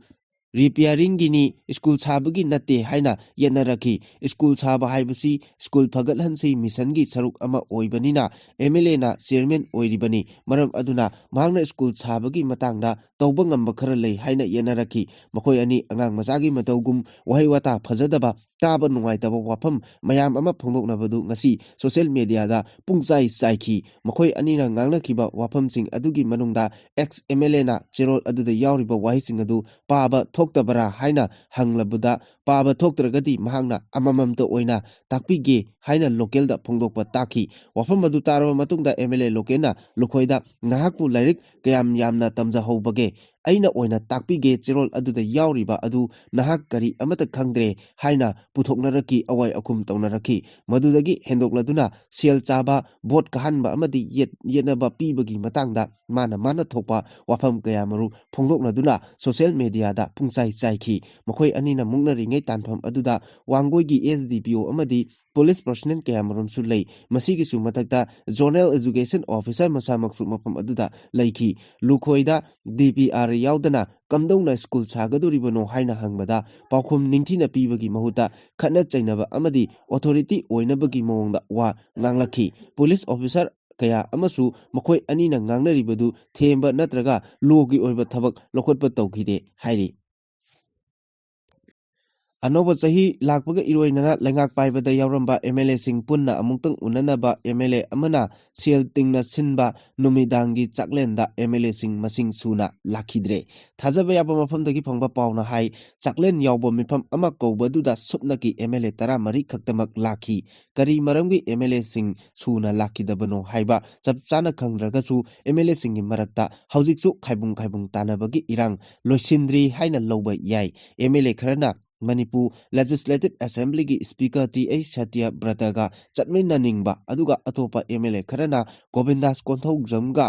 ꯔꯤꯄꯤꯌꯥꯔꯤꯡꯒꯤꯅꯤ, ꯁ꯭ꯀꯨꯜ ꯁꯥꯕꯒꯤ ꯅꯠꯇꯦ ꯍꯥꯏꯅ ꯌꯦꯠꯅꯔꯛꯈꯤ꯫ ꯁ꯭ꯀꯨꯜ ꯁꯥꯕ ꯍꯥꯏꯕꯁꯤ ꯁ꯭ꯀꯨꯜ ꯐꯒꯠꯍꯟꯁꯤ ꯃꯤꯁꯟꯒꯤ ꯁꯔꯨꯛ ꯑꯃ ꯑꯣꯏꯕꯅꯤꯅ M L A ꯅ ꯆꯤꯌꯔꯃꯦꯟ ꯑꯣꯏꯔꯤꯕꯅꯤ꯫ ꯃꯔꯝ ꯑꯗꯨꯅ ꯃꯍꯥꯛꯅ ꯁ꯭ꯀꯨꯜ ꯁꯥꯕꯒꯤ ꯃꯇꯥꯡꯗ ꯇꯧꯕ ꯉꯝꯕ ꯈꯔ ꯂꯩ ꯍꯥꯏꯅ ꯌꯦꯠꯅꯔꯛꯈꯤ꯫ ꯃꯈꯣꯏ ꯑꯅꯤ ꯑꯉꯥꯡ ꯃꯆꯥꯒꯤ ꯃꯇꯧꯒꯨꯝ ꯋꯥꯍꯩ ꯋꯥꯇꯥ ꯐꯖꯗꯕ, ꯇꯥꯕ ꯅꯨꯡꯉꯥꯏꯇꯕ ꯋꯥꯐꯝ ꯃꯌꯥꯝ ꯑꯃ ꯐꯣꯡꯗꯣꯛꯅꯕꯗꯨ ꯉꯁꯤ ꯁꯣꯁꯤꯌꯦꯜ ꯃꯦꯗꯤꯌꯥꯗ ꯄꯨꯡꯆꯥꯏ ꯆꯥꯏꯈꯤ꯫ ꯃꯈꯣꯏ ꯑꯅꯤꯅ ꯉꯥꯡꯅꯈꯤꯕ ꯋꯥꯐꯝꯁꯤꯡ ꯑꯗꯨꯒꯤ ꯃꯅꯨꯡꯗ ꯑꯦꯛꯁ M L A ꯅ ꯆꯦꯔꯣꯜ ꯑꯗꯨꯗ ꯌꯥꯎꯔꯤꯕ ꯋꯥꯍꯩꯁꯤꯡ ꯑꯗꯨ ꯄꯥꯕ ꯊꯣꯛꯇꯕꯔꯥ ꯍꯥꯏꯅ ꯍꯪꯂꯕꯗ, ꯄꯥꯕ ꯊꯣꯛꯇ꯭ꯔꯒꯗꯤ ꯃꯍꯥꯛꯅ ꯑꯃꯃꯝꯇ ꯑꯣꯏꯅ ꯇꯥꯛꯄꯤꯒꯦ ꯍꯥꯏꯅ ꯂꯣꯀꯦꯜꯗ ꯐꯣꯡꯗꯣꯛꯄ ꯇꯥꯈꯤ꯫ ꯋꯥꯐꯝ ꯑꯗꯨ ꯇꯥꯔꯕ ꯃꯇꯨꯡꯗ M L A ꯂꯣꯀꯦꯜꯅ ꯂꯨꯈꯣꯏꯗ, "ꯅꯍꯥꯛꯄꯨ ꯂꯥꯏꯔꯤꯛ ꯀꯌꯥꯝ ꯌꯥꯝꯅ ꯇꯝꯖꯍꯧꯕꯒꯦ? ꯑꯩꯅ ꯑꯣꯏꯅ ꯇꯥꯛꯄꯤꯒꯦ, ꯆꯦꯔꯣꯜ ꯑꯗꯨꯗ ꯌꯥꯎꯔꯤꯕ ꯑꯗꯨ ꯅꯍꯥꯛ ꯀꯔꯤ ꯑꯃꯠꯇ ꯈꯪꯗ꯭ꯔꯦ" ꯍꯥꯏꯅ ꯄꯨꯊꯣꯛꯅꯔꯛꯈꯤ, ꯑꯋꯥꯏ ꯑꯈꯨꯝ ꯇꯧꯅꯔꯛꯈꯤ꯫ ꯃꯗꯨꯗꯒꯤ ꯍꯦꯟꯗꯣꯛꯂꯗꯨꯅ ꯁꯦꯜ ꯆꯥꯕ, ꯚꯣꯠ ꯀꯥꯍꯟꯕ ꯑꯃꯗꯤ ꯌꯦꯠ-, ꯌꯦꯠꯅꯕ ꯄꯤꯕꯒꯤ ꯃꯇꯥꯡꯗ ꯃꯥꯅ ꯃꯥꯅ ꯊꯣꯛꯄ ꯋꯥꯐꯝ ꯀꯌꯥꯃꯔꯨꯝ ꯐꯣꯡꯗꯣꯛꯅꯗꯨꯅ ꯁꯣꯁꯤꯌꯦꯜ ꯃꯦꯗꯤꯌꯥꯗ ꯄꯨꯡꯆꯥꯏ ꯆꯥꯏꯈꯤ꯫ ꯃꯈꯣꯏ ꯑꯅꯤꯅ ꯃꯨꯛꯅꯔꯤꯉꯩ ꯇꯥꯟꯐꯝ ꯑꯗꯨꯗ ꯋꯥꯡꯒꯣꯏꯒꯤ S D P O ꯑꯃꯗꯤ ꯄꯨꯂꯤꯁ ꯄꯔꯁꯣꯅꯦꯜ ꯀꯌꯥꯃꯔꯨꯝꯁꯨ ꯂꯩ꯫ ꯃꯁꯤꯒꯤꯁꯨ ꯃꯊꯛꯇ ꯖꯣꯅꯦꯜ ꯑꯦꯖꯨꯀꯦꯁꯟ ꯑꯣꯐꯤꯁꯥꯔ ꯃꯁꯥꯃꯛꯁꯨ ꯃꯐꯝ ꯑꯗꯨꯗ ꯂꯩꯈꯤ꯫ ꯂꯨꯈꯣꯏꯗ D P R ꯌꯥꯎꯗꯅ ꯀꯝꯗꯧꯅ ꯁ꯭ꯀꯨꯜ ꯁꯥꯒꯗꯧꯔꯤꯕꯅꯣ ꯍꯥꯏꯅ ꯍꯪꯕꯗ, ꯄꯥꯎꯈꯨꯝ ꯅꯤꯡꯊꯤꯅ ꯄꯤꯕꯒꯤ ꯃꯍꯨꯠꯇ ꯈꯠꯅ ꯆꯩꯅꯕ ꯑꯃꯗꯤ ꯑꯣꯊꯣꯔꯤꯇꯤ ꯑꯣꯏꯅꯕꯒꯤ ꯃꯑꯣꯡꯗ ꯋꯥ ꯉꯥꯡꯂꯛꯈꯤ꯫ ꯄꯨꯂꯤꯁ ꯑꯣꯐꯤꯁꯥꯔ ꯀꯌꯥ ꯑꯃꯁꯨ ꯃꯈꯣꯏ ꯑꯅꯤꯅ ꯉꯥꯡꯅꯔꯤꯕꯗꯨ ꯊꯦꯝꯕ ꯅꯠꯇ꯭ꯔꯒ ꯂꯣꯒꯤ ꯑꯣꯏꯕ ꯊꯕꯛ ꯂꯧꯈꯠꯄ ꯇꯧꯈꯤꯗꯦ ꯍꯥꯏꯔꯤ꯫ ꯑꯅꯧꯕ ꯆꯍꯤ ꯂꯥꯛꯄꯒ ꯏꯔꯣꯏꯅꯅ ꯂꯩꯉꯥꯛ ꯄꯥꯏꯕꯗ ꯌꯥꯎꯔꯝꯕ M L A ꯁꯤꯡ ꯄꯨꯟꯅ ꯑꯃꯨꯛꯇꯪ ꯎꯅꯅꯕ M L A ꯑꯃꯅ ꯁꯦꯜ ꯇꯤꯡꯅ ꯁꯤꯟꯕ ꯅꯨꯃꯤꯗꯥꯡꯒꯤ ꯆꯥꯛꯂꯦꯟꯗ M L A ꯁꯤꯡ ꯃꯁꯤꯡ ꯁꯨꯅ ꯂꯥꯛꯈꯤꯗ꯭ꯔꯦ꯫ ꯊꯥꯖꯕ ꯌꯥꯕ ꯃꯐꯝꯗꯒꯤ ꯐꯪꯕ ꯄꯥꯎꯅ ꯍꯥꯏ, ꯆꯥꯛꯂꯦꯟ ꯌꯥꯎꯕ ꯃꯤꯐꯝ ꯑꯃ ꯀꯧꯕꯗꯨꯗ ꯁꯨꯞꯅꯒꯤ M L A ꯇꯔꯥꯃꯔꯤ ꯈꯛꯇꯃꯛ ꯂꯥꯛꯈꯤ꯫ ꯀꯔꯤ ꯃꯔꯝꯒꯤ M L A ꯁꯤꯡ ꯁꯨꯅ ꯂꯥꯛꯈꯤꯗꯕꯅꯣ ꯍꯥꯏꯕ ꯆꯞ ꯆꯥꯅ ꯈꯪꯗ꯭ꯔꯒꯁꯨ, M L A ꯁꯤꯡꯒꯤ ꯃꯔꯛꯇ ꯍꯧꯖꯤꯛꯁꯨ ꯈꯥꯏꯕꯨꯡ ꯈꯥꯏꯕꯨꯡ ꯇꯥꯅꯕꯒꯤ ꯏꯔꯥꯡ ꯂꯣꯏꯁꯤꯟꯗ꯭ꯔꯤ ꯍꯥꯏꯅ ꯂꯧꯕ ꯌꯥꯏ꯫ M L A ꯈꯔꯅ ꯃꯅꯤꯄꯨꯔ Legislative Assembly ꯒꯤ Speaker T H ꯁꯇ꯭ꯌꯕ꯭ꯔꯇꯒ ꯆꯠꯃꯤꯟꯅꯅꯤꯡꯕ, ꯑꯗꯨꯒ ꯑꯇꯣꯞꯄ M L A ꯈꯔꯅ ꯒꯣꯕꯤꯟꯗꯥꯁ ꯀꯣꯟꯊꯧꯖꯝꯒ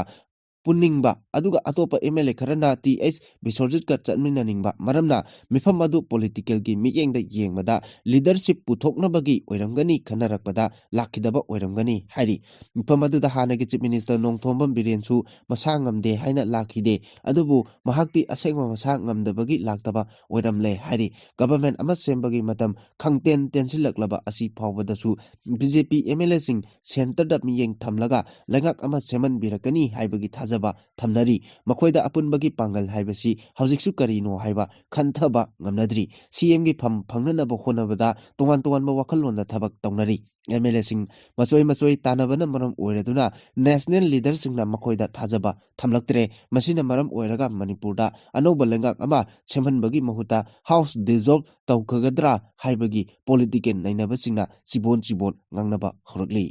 ꯄꯨꯟꯅꯤꯡꯕ, ꯑꯗꯨꯒ ꯑꯇꯣꯞꯄ M L A ꯈꯔꯅ T H ꯕꯤꯁ꯭ꯋꯖꯤꯠꯀ ꯆꯠꯃꯤꯟꯅꯅꯤꯡꯕ ꯃꯔꯝꯅ ꯃꯤꯐꯝ ꯑꯗꯨ political ꯒꯤ ꯃꯤꯠꯌꯦꯡꯗ ꯌꯦꯡꯕꯗ leadership ꯄꯨꯊꯣꯛꯅꯕꯒꯤ ꯑꯣꯏꯔꯝꯒꯅꯤ ꯈꯟꯅꯔꯛꯄꯗ ꯂꯥꯛꯈꯤꯗꯕ ꯑꯣꯏꯔꯝꯒꯅꯤ ꯍꯥꯏꯔꯤ꯫ ꯃꯤꯐꯝ ꯑꯗꯨꯗ ꯍꯥꯟꯅꯒꯤ Chief Minister ꯅꯣꯡꯊꯣꯝꯕꯝ ꯕꯤꯔꯦꯟꯁꯨ ꯃꯁꯥ ꯉꯝꯗꯦ ꯍꯥꯏꯅ ꯂꯥꯛꯈꯤꯗꯦ, ꯑꯗꯨꯕꯨ ꯃꯍꯥꯛꯇꯤ ꯑꯁꯦꯡꯕ ꯃꯁꯥ ꯉꯝꯗꯕꯒꯤ ꯂꯥꯛꯇꯕ ꯑꯣꯏꯔꯝꯂꯦ ꯍꯥꯏꯔꯤ꯫ Government ꯑꯃ ꯁꯦꯝꯕꯒꯤ ꯃꯇꯝ ꯈꯪꯇꯦꯟ ꯇꯦꯟꯁꯤꯜꯂꯛꯂꯕ ꯑꯁꯤ ꯐꯥꯎꯕꯗꯁꯨ B J P M L A ꯁꯤꯡ centre ꯗ ꯃꯤꯠꯌꯦꯡ ꯊꯝꯂꯒ ꯂꯩꯉꯥꯛ ꯑꯃ ꯁꯦꯝꯍꯟꯕꯤꯔꯛꯀꯅꯤ ꯍꯥꯏꯕꯒꯤ ꯊꯥꯖꯕ ꯊꯝꯅꯔꯤ꯫ ꯃꯈꯣꯏꯗ ꯑꯄꯨꯟꯕꯒꯤ ꯄꯥꯡꯒꯜ ꯍꯥꯏꯕꯁꯤ ꯍꯧꯖꯤꯛꯁꯨ ꯀꯔꯤꯅꯣ ꯍꯥꯏꯕ ꯈꯟꯊꯕ ꯉꯝꯅꯗ꯭ꯔꯤ꯫ C M ꯒꯤ ꯐꯝ ꯐꯪꯅꯅꯕ ꯍꯣꯠꯅꯕꯗ ꯇꯣꯉꯥꯟ ꯇꯣꯉꯥꯟꯕ ꯋꯥꯈꯜꯂꯣꯟꯗ ꯊꯕꯛ ꯇꯧꯅꯔꯤ꯫ M L A ꯁꯤꯡ ꯃꯆꯣꯏ ꯃꯆꯣꯏ ꯇꯥꯟꯅꯕꯅ ꯃꯔꯝ ꯑꯣꯏꯔꯗꯨꯅ national leader ꯁꯤꯡꯅ ꯃꯈꯣꯏꯗ ꯊꯥꯖꯕ ꯊꯝꯂꯛꯇ꯭ꯔꯦ꯫ ꯃꯁꯤꯅ ꯃꯔꯝ ꯑꯣꯏꯔꯒ ꯃꯅꯤꯄꯨꯔꯗ ꯑꯅꯧꯕ ꯂꯩꯉꯥꯛ ꯑꯃ ꯁꯦꯝꯍꯟꯕꯒꯤ ꯃꯍꯨꯠꯇ House dissolve ꯇꯧꯈꯒꯗ꯭ꯔꯥ ꯍꯥꯏꯕꯒꯤ political ꯅꯩꯅꯕꯁꯤꯡꯅ ꯆꯤꯕꯣꯟ ꯆꯤꯕꯣꯟ ꯉꯥꯡꯅꯕ ꯍꯧꯔꯛꯂꯤ꯫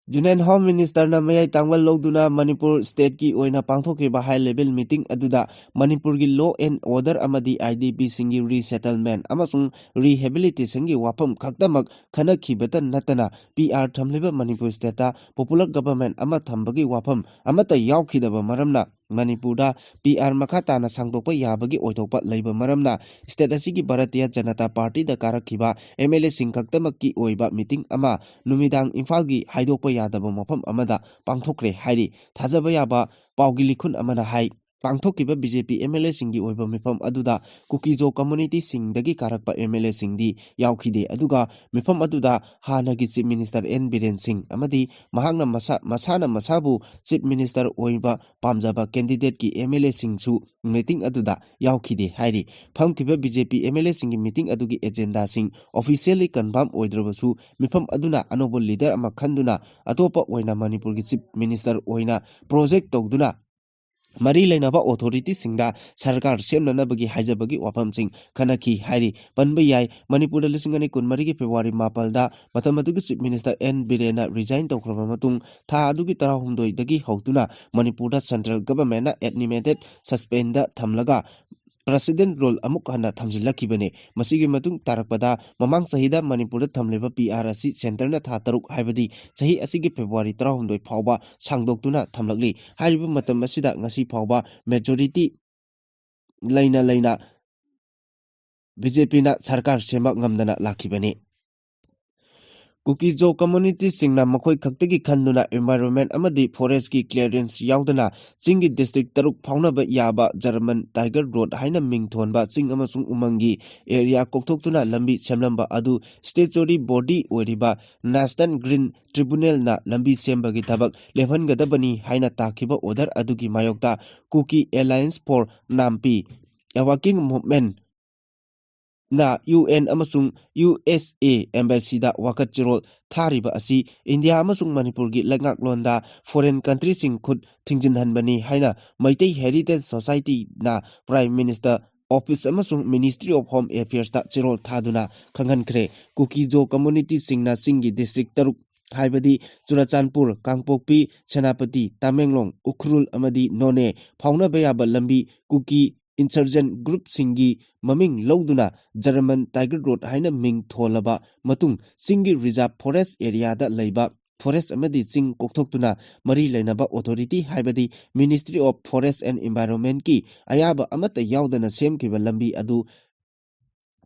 Union Home Minister ꯅ ꯃꯌꯥꯏ ꯇꯥꯡꯕ ꯂꯧꯗꯨꯅ ꯃꯅꯤꯄꯨꯔ state ꯀꯤ ꯑꯣꯏꯅ ꯄꯥꯡꯊꯣꯛꯈꯤꯕ high level meeting ꯑꯗꯨꯗ ꯃꯅꯤꯄꯨꯔꯒꯤ law and order ꯑꯃꯗꯤ I D P ꯁꯤꯡꯒꯤ resettlement ꯑꯃꯁꯨꯡ rehabilitation ꯒꯤ ꯋꯥꯐꯝ ꯈꯛꯇꯃꯛ ꯈꯟꯅꯈꯤꯕꯇ ꯅꯠꯇꯅ P R ꯊꯝꯂꯤꯕ ꯃꯅꯤꯄꯨꯔ state ꯇ popular government ꯑꯃ ꯊꯝꯕꯒꯤ ꯋꯥꯐꯝ ꯑꯃꯠꯇ ꯌꯥꯎꯈꯤꯗꯕ ꯃꯔꯝꯅ ꯃꯅꯤꯄꯨꯔꯗ P R ꯃꯈꯥ ꯇꯥꯅ ꯁꯥꯡꯗꯣꯛꯄ ꯌꯥꯕꯒꯤ ꯑꯣꯏꯊꯣꯛꯄ ꯂꯩꯕ ꯃꯔꯝꯅ state ꯑꯁꯤꯒꯤ Bharatiya Janata ꯄꯥꯔꯇꯤꯗ ꯀꯥꯔꯛꯈꯤꯕ M L A ꯁꯤꯡ ꯈꯛꯇꯃꯛꯀꯤ ꯑꯣꯏꯕ meeting ꯑꯃ ꯅꯨꯃꯤꯗꯥꯡ ꯏꯝꯐꯥꯜꯒꯤ ꯍꯥꯏꯗꯣꯛꯄ ꯌꯥꯗꯕ ꯃꯐꯝ ꯑꯃꯗ ꯄꯥꯡꯊꯣꯛꯈ꯭ꯔꯦ ꯍꯥꯏꯔꯤ꯫ ꯊꯥꯖꯕ ꯌꯥꯕ ꯄꯥꯎꯒꯤ ꯂꯤꯈꯨꯟ ꯑꯃꯅ ꯍꯥꯏ, ꯄꯥꯡꯊꯣꯛꯈꯤꯕ B J P M L A ꯁꯤꯡꯒꯤ ꯑꯣꯏꯕ ꯃꯤꯐꯝ ꯑꯗꯨꯗ ꯀꯨꯀꯤꯖꯣ community ꯁꯤꯡꯗꯒꯤ ꯀꯥꯔꯛꯄ M L A ꯁꯤꯡꯗꯤ ꯌꯥꯎꯈꯤꯗꯦ꯫ ꯑꯗꯨꯒ ꯃꯤꯐꯝ ꯑꯗꯨꯗ ꯍꯥꯟꯅꯒꯤ Chief Minister N ꯕꯤꯔꯦꯟ ꯁꯤꯡ ꯑꯃꯗꯤ ꯃꯍꯥꯛꯅ ꯃꯁꯥ, ꯃꯁꯥꯅ ꯃꯁꯥꯕꯨ Chief Minister ꯑꯣꯏꯕ ꯄꯥꯝꯖꯕ candidate ꯀꯤ M L A ꯁꯤꯡꯁꯨ meeting ꯑꯗꯨꯗ ꯌꯥꯎꯈꯤꯗꯦ ꯍꯥꯏꯔꯤ꯫ ꯐꯝꯈꯤꯕ B J P M L A ꯁꯤꯡꯒꯤ meeting ꯑꯗꯨꯒꯤ agenda ꯁꯤꯡ officially confirm ꯑꯣꯏꯗ꯭ꯔꯕꯁꯨ, ꯃꯤꯐꯝ ꯑꯗꯨꯅ ꯑꯅꯧꯕ leader ꯑꯃ ꯈꯟꯗꯨꯅ ꯑꯇꯣꯞꯄ ꯑꯣꯏꯅ ꯃꯅꯤꯄꯨꯔꯒꯤ Chief Minister ꯑꯣꯏꯅ project ꯇꯧꯗꯨꯅ ꯃꯔꯤ ꯂꯩꯅꯕ authority ꯁꯤꯡꯗ ꯁꯔꯀꯥꯔ ꯁꯦꯝꯅꯅꯕꯒꯤ ꯍꯥꯏꯖꯕꯒꯤ ꯋꯥꯐꯝꯁꯤꯡ ꯈꯟꯅꯈꯤ ꯍꯥꯏꯔꯤ꯫ ꯄꯟꯕ ꯌꯥꯏ, ꯃꯅꯤꯄꯨꯔꯗ ꯂꯤꯁꯤꯡ ꯑꯅꯤ ꯀꯨꯟꯃꯔꯤꯒꯤ February ꯃꯥꯄꯜꯗ ꯃꯇꯝ ꯑꯗꯨꯒꯤ Chief Minister N ꯕꯤꯔꯦꯟꯅ resign ꯇꯧꯈ꯭ꯔꯕ ꯃꯇꯨꯡ, ꯊꯥ ꯑꯗꯨꯒꯤ ꯇꯔꯥꯍꯨꯝꯗꯣꯏꯗꯒꯤ ꯍꯧꯗꯨꯅ ꯃꯅꯤꯄꯨꯔꯗ central government ꯅ animated suspend ꯗ ꯊꯝꯂꯒ president rule ꯑꯃꯨꯛ ꯍꯟꯅ ꯊꯝꯖꯤꯜꯂꯛꯈꯤꯕꯅꯤ꯫ ꯃꯁꯤꯒꯤ ꯃꯇꯨꯡ ꯇꯥꯔꯛꯄꯗ ꯃꯃꯥꯡ ꯆꯍꯤꯗ ꯃꯅꯤꯄꯨꯔꯗ ꯊꯝꯂꯤꯕ P R ꯑꯁꯤ centreꯅ ꯊꯥ ꯇꯔꯨꯛ, ꯍꯥꯏꯕꯗꯤ ꯆꯍꯤ ꯑꯁꯤꯒꯤ February ꯇꯔꯥꯍꯨꯝꯗꯣꯏ ꯐꯥꯎꯕ ꯁꯥꯡꯗꯣꯛꯇꯨꯅ ꯊꯝꯂꯛꯂꯤ꯫ ꯍꯥꯏꯔꯤꯕ ꯃꯇꯝ ꯑꯁꯤꯗ ꯉꯁꯤ ꯐꯥꯎꯕ majority ꯂꯩꯅ ꯂꯩꯅ BJPꯅ ꯁꯔꯀꯥꯔ ꯁꯦꯝꯕ ꯉꯝꯗꯅ ꯂꯥꯛꯈꯤꯕꯅꯤ꯫ ꯀꯨꯀꯤ-ꯖꯣ communityꯁꯤꯡꯅ ꯃꯈꯣꯏ ꯈꯛꯇꯒꯤ ꯈꯟꯗꯨꯅ environment ꯑꯃꯗꯤ forestꯀꯤ clearance ꯌꯥꯎꯗꯅ ꯆꯤꯡꯒꯤ district ꯇꯔꯨꯛ ꯐꯥꯎꯅꯕ ꯌꯥꯕ German Tiger Road ꯍꯥꯏꯅ ꯃꯤꯡ ꯊꯣꯟꯕ ꯆꯤꯡ ꯑꯃꯁꯨꯡ ꯎꯃꯪꯒꯤ area ꯀꯣꯛꯊꯣꯛꯇꯨꯅ ꯂꯝꯕꯤ ꯁꯦꯝꯂꯝꯕ ꯑꯗꯨ statutory body ꯑꯣꯏꯔꯤꯕ National Green Tribunalꯅ ꯂꯝꯕꯤ ꯁꯦꯝꯕꯒꯤ ꯊꯕꯛ ꯂꯦꯞꯍꯟꯒꯗꯕꯅꯤ ꯍꯥꯏꯅ ꯇꯥꯈꯤꯕ order ꯑꯗꯨꯒꯤ ꯃꯥꯌꯣꯛꯇ Kuki Alliance for Nampi, a working movement, ꯅ UN ꯑꯃꯁꯨꯡ USA embassyꯗ ꯋꯥꯀꯠ ꯆꯦꯔꯣꯜ ꯊꯥꯔꯤꯕ ꯑꯁꯤ ꯏꯟꯗꯤꯌꯥ ꯑꯃꯁꯨꯡ ꯃꯅꯤꯄꯨꯔꯒꯤ ꯂꯩꯉꯥꯛꯂꯣꯟꯗ foreign countryꯁꯤꯡ ꯈꯨꯠ ꯊꯤꯡꯖꯤꯟꯍꯟꯕꯅꯤ ꯍꯥꯏꯅ Meitei Heritage Societyꯅ Prime Minister Office ꯑꯃꯁꯨꯡ Ministry of Home Affairsꯇ ꯆꯦꯔꯣꯜ ꯊꯥꯗꯨꯅ ꯈꯪꯍꯟꯈ꯭ꯔꯦ꯫ ꯀꯨꯀꯤ-ꯖꯣ communityꯁꯤꯡꯅ ꯆꯤꯡꯒꯤ district ꯇꯔꯨꯛ, ꯍꯥꯏꯕꯗꯤ ꯆꯨꯔꯆꯥꯟꯄꯨꯔ, ꯀꯥꯡꯄꯣꯛꯄꯤ, ꯁꯦꯅꯥꯄꯇꯤ, ꯇꯃꯦꯡꯂꯣꯡ, ꯎꯈ꯭ꯔꯨꯜ ꯑꯃꯗꯤ ꯅꯣꯅꯦ ꯐꯥꯎꯅꯕ ꯌꯥꯕ ꯂꯝꯕꯤ ꯀꯨꯀꯤ insurgent groupꯁꯤꯡꯒꯤ ꯃꯃꯤꯡ ꯂꯧꯗꯨꯅ German Tiger Road ꯍꯥꯏꯅ ꯃꯤꯡ ꯊꯣꯜꯂꯕ ꯃꯇꯨꯡ, ꯆꯤꯡꯒꯤ reserve forest areaꯗ ꯂꯩꯕ forest ꯑꯃꯗꯤ ꯆꯤꯡ ꯀꯣꯛꯊꯣꯛꯇꯨꯅ ꯃꯔꯤ ꯂꯩꯅꯕ authority, ꯍꯥꯏꯕꯗꯤ Ministry of Forest and Environmentꯀꯤ ꯑꯌꯥꯕ ꯑꯃꯠꯇ ꯌꯥꯎꯗꯅ ꯁꯦꯝꯈꯤꯕ ꯂꯝꯕꯤ ꯑꯗꯨ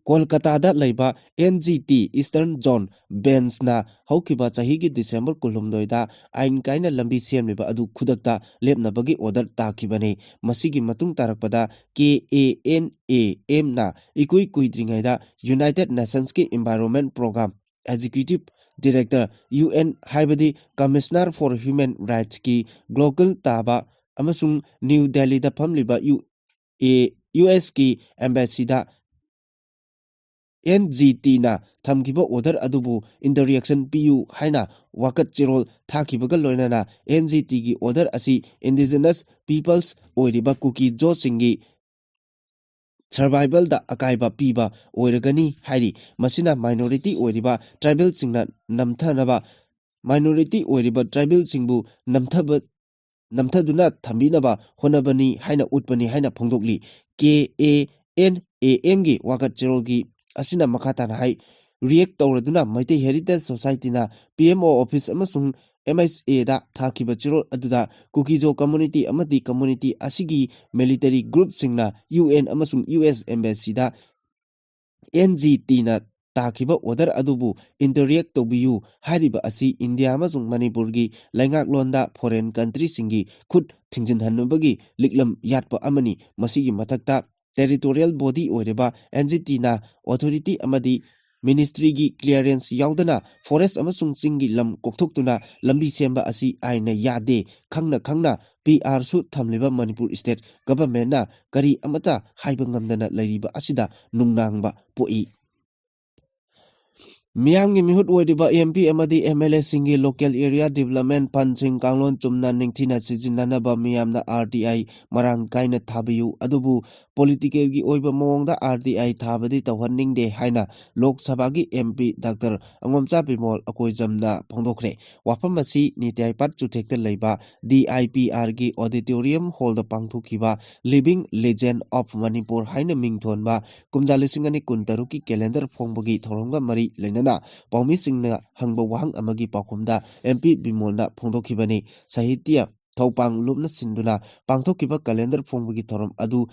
ꯀꯣꯜꯀꯇꯥꯗ ꯂꯩꯕ NGT Eastern Zone Benchꯅ ꯍꯧꯈꯤꯕ ꯆꯍꯤꯒꯤ December ꯀꯨꯟꯍꯨꯝꯗꯣꯏꯗ ꯑꯥꯏꯟ ꯀꯥꯏꯅ ꯂꯝꯕꯤ ꯁꯦꯝꯂꯤꯕ ꯑꯗꯨ ꯈꯨꯗꯛꯇ ꯂꯦꯞꯅꯕꯒꯤ order ꯇꯥꯈꯤꯕꯅꯤ꯫ ꯃꯁꯤꯒꯤ ꯃꯇꯨꯡ ꯇꯥꯔꯛꯄꯗ KANAMꯅ ꯏꯀꯨꯏ ꯀꯨꯏꯗ꯭ꯔꯤꯉꯩꯗ United Nationsꯀꯤ Environment Program Executive Director, UN, ꯍꯥꯏꯕꯗꯤ Commissioner for Human Rightsꯀꯤ global ꯇꯥꯕ ꯑꯃꯁꯨꯡ New Delhiꯗ ꯐꯝꯂꯤꯕ ꯌꯨ ꯑꯦ, USꯀꯤ embassyꯗ NGTꯅ ꯊꯝꯈꯤꯕ order ꯑꯗꯨꯕꯨ injunction ꯄꯤꯌꯨ ꯍꯥꯏꯅ ꯋꯥꯀꯠ ꯆꯦꯔꯣꯜ ꯊꯥꯈꯤꯕꯒ ꯂꯣꯏꯅꯅ NGTꯒꯤ order ꯑꯁꯤ indigenous peoples ꯑꯣꯏꯔꯤꯕ ꯀꯨꯀꯤ-ꯖꯣꯁꯤꯡꯒꯤ survivalꯗ ꯑꯀꯥꯏꯕ ꯄꯤꯕ ꯑꯣꯏꯔꯒꯅꯤ ꯍꯥꯏꯔꯤ꯫ ꯃꯁꯤꯅ minority ꯑꯣꯏꯔꯤꯕ tribalꯁꯤꯡꯅ ꯅꯝꯊꯅꯕ, minority ꯑꯣꯏꯔꯤꯕ tribalꯁꯤꯡꯕꯨ ꯅꯝꯊꯕ, ꯅꯝꯊꯗꯨꯅ ꯊꯝꯕꯤꯅꯕ ꯍꯣꯠꯅꯕꯅꯤ ꯍꯥꯏꯅ ꯎꯠꯄꯅꯤ ꯍꯥꯏꯅ ꯐꯣꯡꯗꯣꯛꯂꯤ꯫ K A N A M ꯒꯤ ꯋꯥꯀꯠ ꯆꯦꯔꯣꯜꯒꯤ ꯑꯁꯤꯅ ꯃꯈꯥ ꯇꯥꯅ ꯍꯥꯏ, react ꯇꯧꯔꯗꯨꯅ ꯃꯩꯇꯩ Heritage Society ꯅ P M O office ꯑꯃꯁꯨꯡ M H A ꯗ ꯊꯥꯈꯤꯕ ꯆꯦꯔꯣꯜ ꯑꯗꯨꯗ ꯀꯨꯀꯤꯖꯣ community ꯑꯃꯗꯤ community ꯑꯁꯤꯒꯤ military group ꯁꯤꯡꯅ U N ꯑꯃꯁꯨꯡ U S embassy ꯗ N G T ꯅ ꯇꯥꯈꯤꯕ order ꯑꯗꯨꯕꯨ interact ꯇꯧꯕꯤꯌꯨ ꯍꯥꯏꯔꯤꯕ ꯑꯁꯤ ꯏꯟꯗꯤꯌꯥ ꯑꯃꯁꯨꯡ ꯃꯅꯤꯄꯨꯔꯒꯤ ꯂꯩꯉꯥꯛꯂꯣꯟꯗ foreign country ꯁꯤꯡꯒꯤ ꯈꯨꯠ ꯊꯤꯡꯖꯤꯟꯍꯟꯅꯕꯒꯤ ꯂꯤꯛꯂꯝ ꯌꯥꯠꯄ ꯑꯃꯅꯤ꯫ ꯃꯁꯤꯒꯤ ꯃꯊꯛꯇ territorial body ꯑꯣꯏꯔꯤꯕ N G T ꯅ authority ꯑꯃꯗꯤ ministry ꯒꯤ clearance ꯌꯥꯎꯗꯅ forest ꯑꯃꯁꯨꯡ ꯆꯤꯡꯒꯤ ꯂꯝ ꯀꯣꯛꯊꯣꯛꯇꯨꯅ ꯂꯝꯕꯤ ꯁꯦꯝꯕ ꯑꯁꯤ ꯑꯥꯏꯟꯅ ꯌꯥꯗꯦ꯫ ꯈꯪꯅ ꯈꯪꯅ P R ꯁꯨ ꯊꯝꯂꯤꯕ ꯃꯅꯤꯄꯨꯔ state government ꯅ ꯀꯔꯤ ꯑꯃꯠꯇ ꯍꯥꯏꯕ ꯉꯝꯗꯅ ꯂꯩꯔꯤꯕ ꯑꯁꯤꯗ ꯅꯨꯡꯅꯥꯡꯕ ꯄꯣꯛꯏ꯫ ꯃꯤꯌꯥꯝꯒꯤ ꯃꯤꯍꯨꯠ ꯑꯣꯏꯔꯤꯕ M P ꯑꯃꯗꯤ M L A ꯁꯤꯡꯒꯤ local area development fund ꯁꯤꯡ ꯀꯥꯡꯂꯣꯟ ꯆꯨꯝꯅ ꯅꯤꯡꯊꯤꯅ ꯁꯤꯖꯤꯟꯅꯅꯕ ꯃꯤꯌꯥꯝꯅ R T I ꯃꯔꯥꯡ ꯀꯥꯏꯅ ꯊꯥꯕꯤꯌꯨ, ꯑꯗꯨꯕꯨ political ꯒꯤ ꯑꯣꯏꯕ ꯃꯑꯣꯡꯗ R T I ꯊꯥꯕꯗꯤ ꯇꯧꯍꯟꯅꯤꯡꯗꯦ ꯍꯥꯏꯅ ꯂꯣꯛ ꯁꯚꯥꯒꯤ M P Doctor ꯑꯉꯣꯝꯆꯥ ꯕꯤꯃꯣꯜ ꯑꯀꯣꯏꯖꯝꯅ ꯐꯣꯡꯗꯣꯛꯈ꯭ꯔꯦ꯫ ꯋꯥꯐꯝ ꯑꯁꯤ ꯅꯤꯇ꯭ꯌꯥꯏ ꯄꯥꯠ ꯆꯨꯊꯦꯛꯇ ꯂꯩꯕ D I P R ꯒꯤ auditorium hall ꯗ ꯄꯥꯡꯊꯣꯛꯈꯤꯕ Living Legend of Manipur ꯍꯥꯏꯅ ꯃꯤꯡꯊꯣꯟꯕ ꯀꯨꯝꯖꯥ ꯂꯤꯁꯤꯡ ꯑꯅꯤ ꯀꯨꯟꯇꯔꯨꯛꯀꯤ calendar ꯐꯣꯡꯕꯒꯤ ꯊꯧꯔꯝꯒ ꯃꯔꯤ ꯂꯩꯅꯅ ꯄꯥꯎꯃꯤꯁꯤꯡꯅ ꯍꯪꯕ ꯋꯥꯍꯪ ꯑꯃꯒꯤ ꯄꯥꯎꯈꯨꯝꯗ M P ꯕꯤꯃꯣꯜꯅ ꯐꯣꯡꯗꯣꯛꯈꯤꯕꯅꯤ꯫ ꯁꯥꯍꯤꯇ꯭ꯌ ꯊꯧꯄꯥꯡ ꯂꯨꯞꯅ ꯁꯤꯟꯗꯨꯅ ꯄꯥꯡꯊꯣꯛꯈꯤꯕ calendar ꯐꯣꯡꯕꯒꯤ ꯊꯧꯔꯝ ꯑꯗꯨ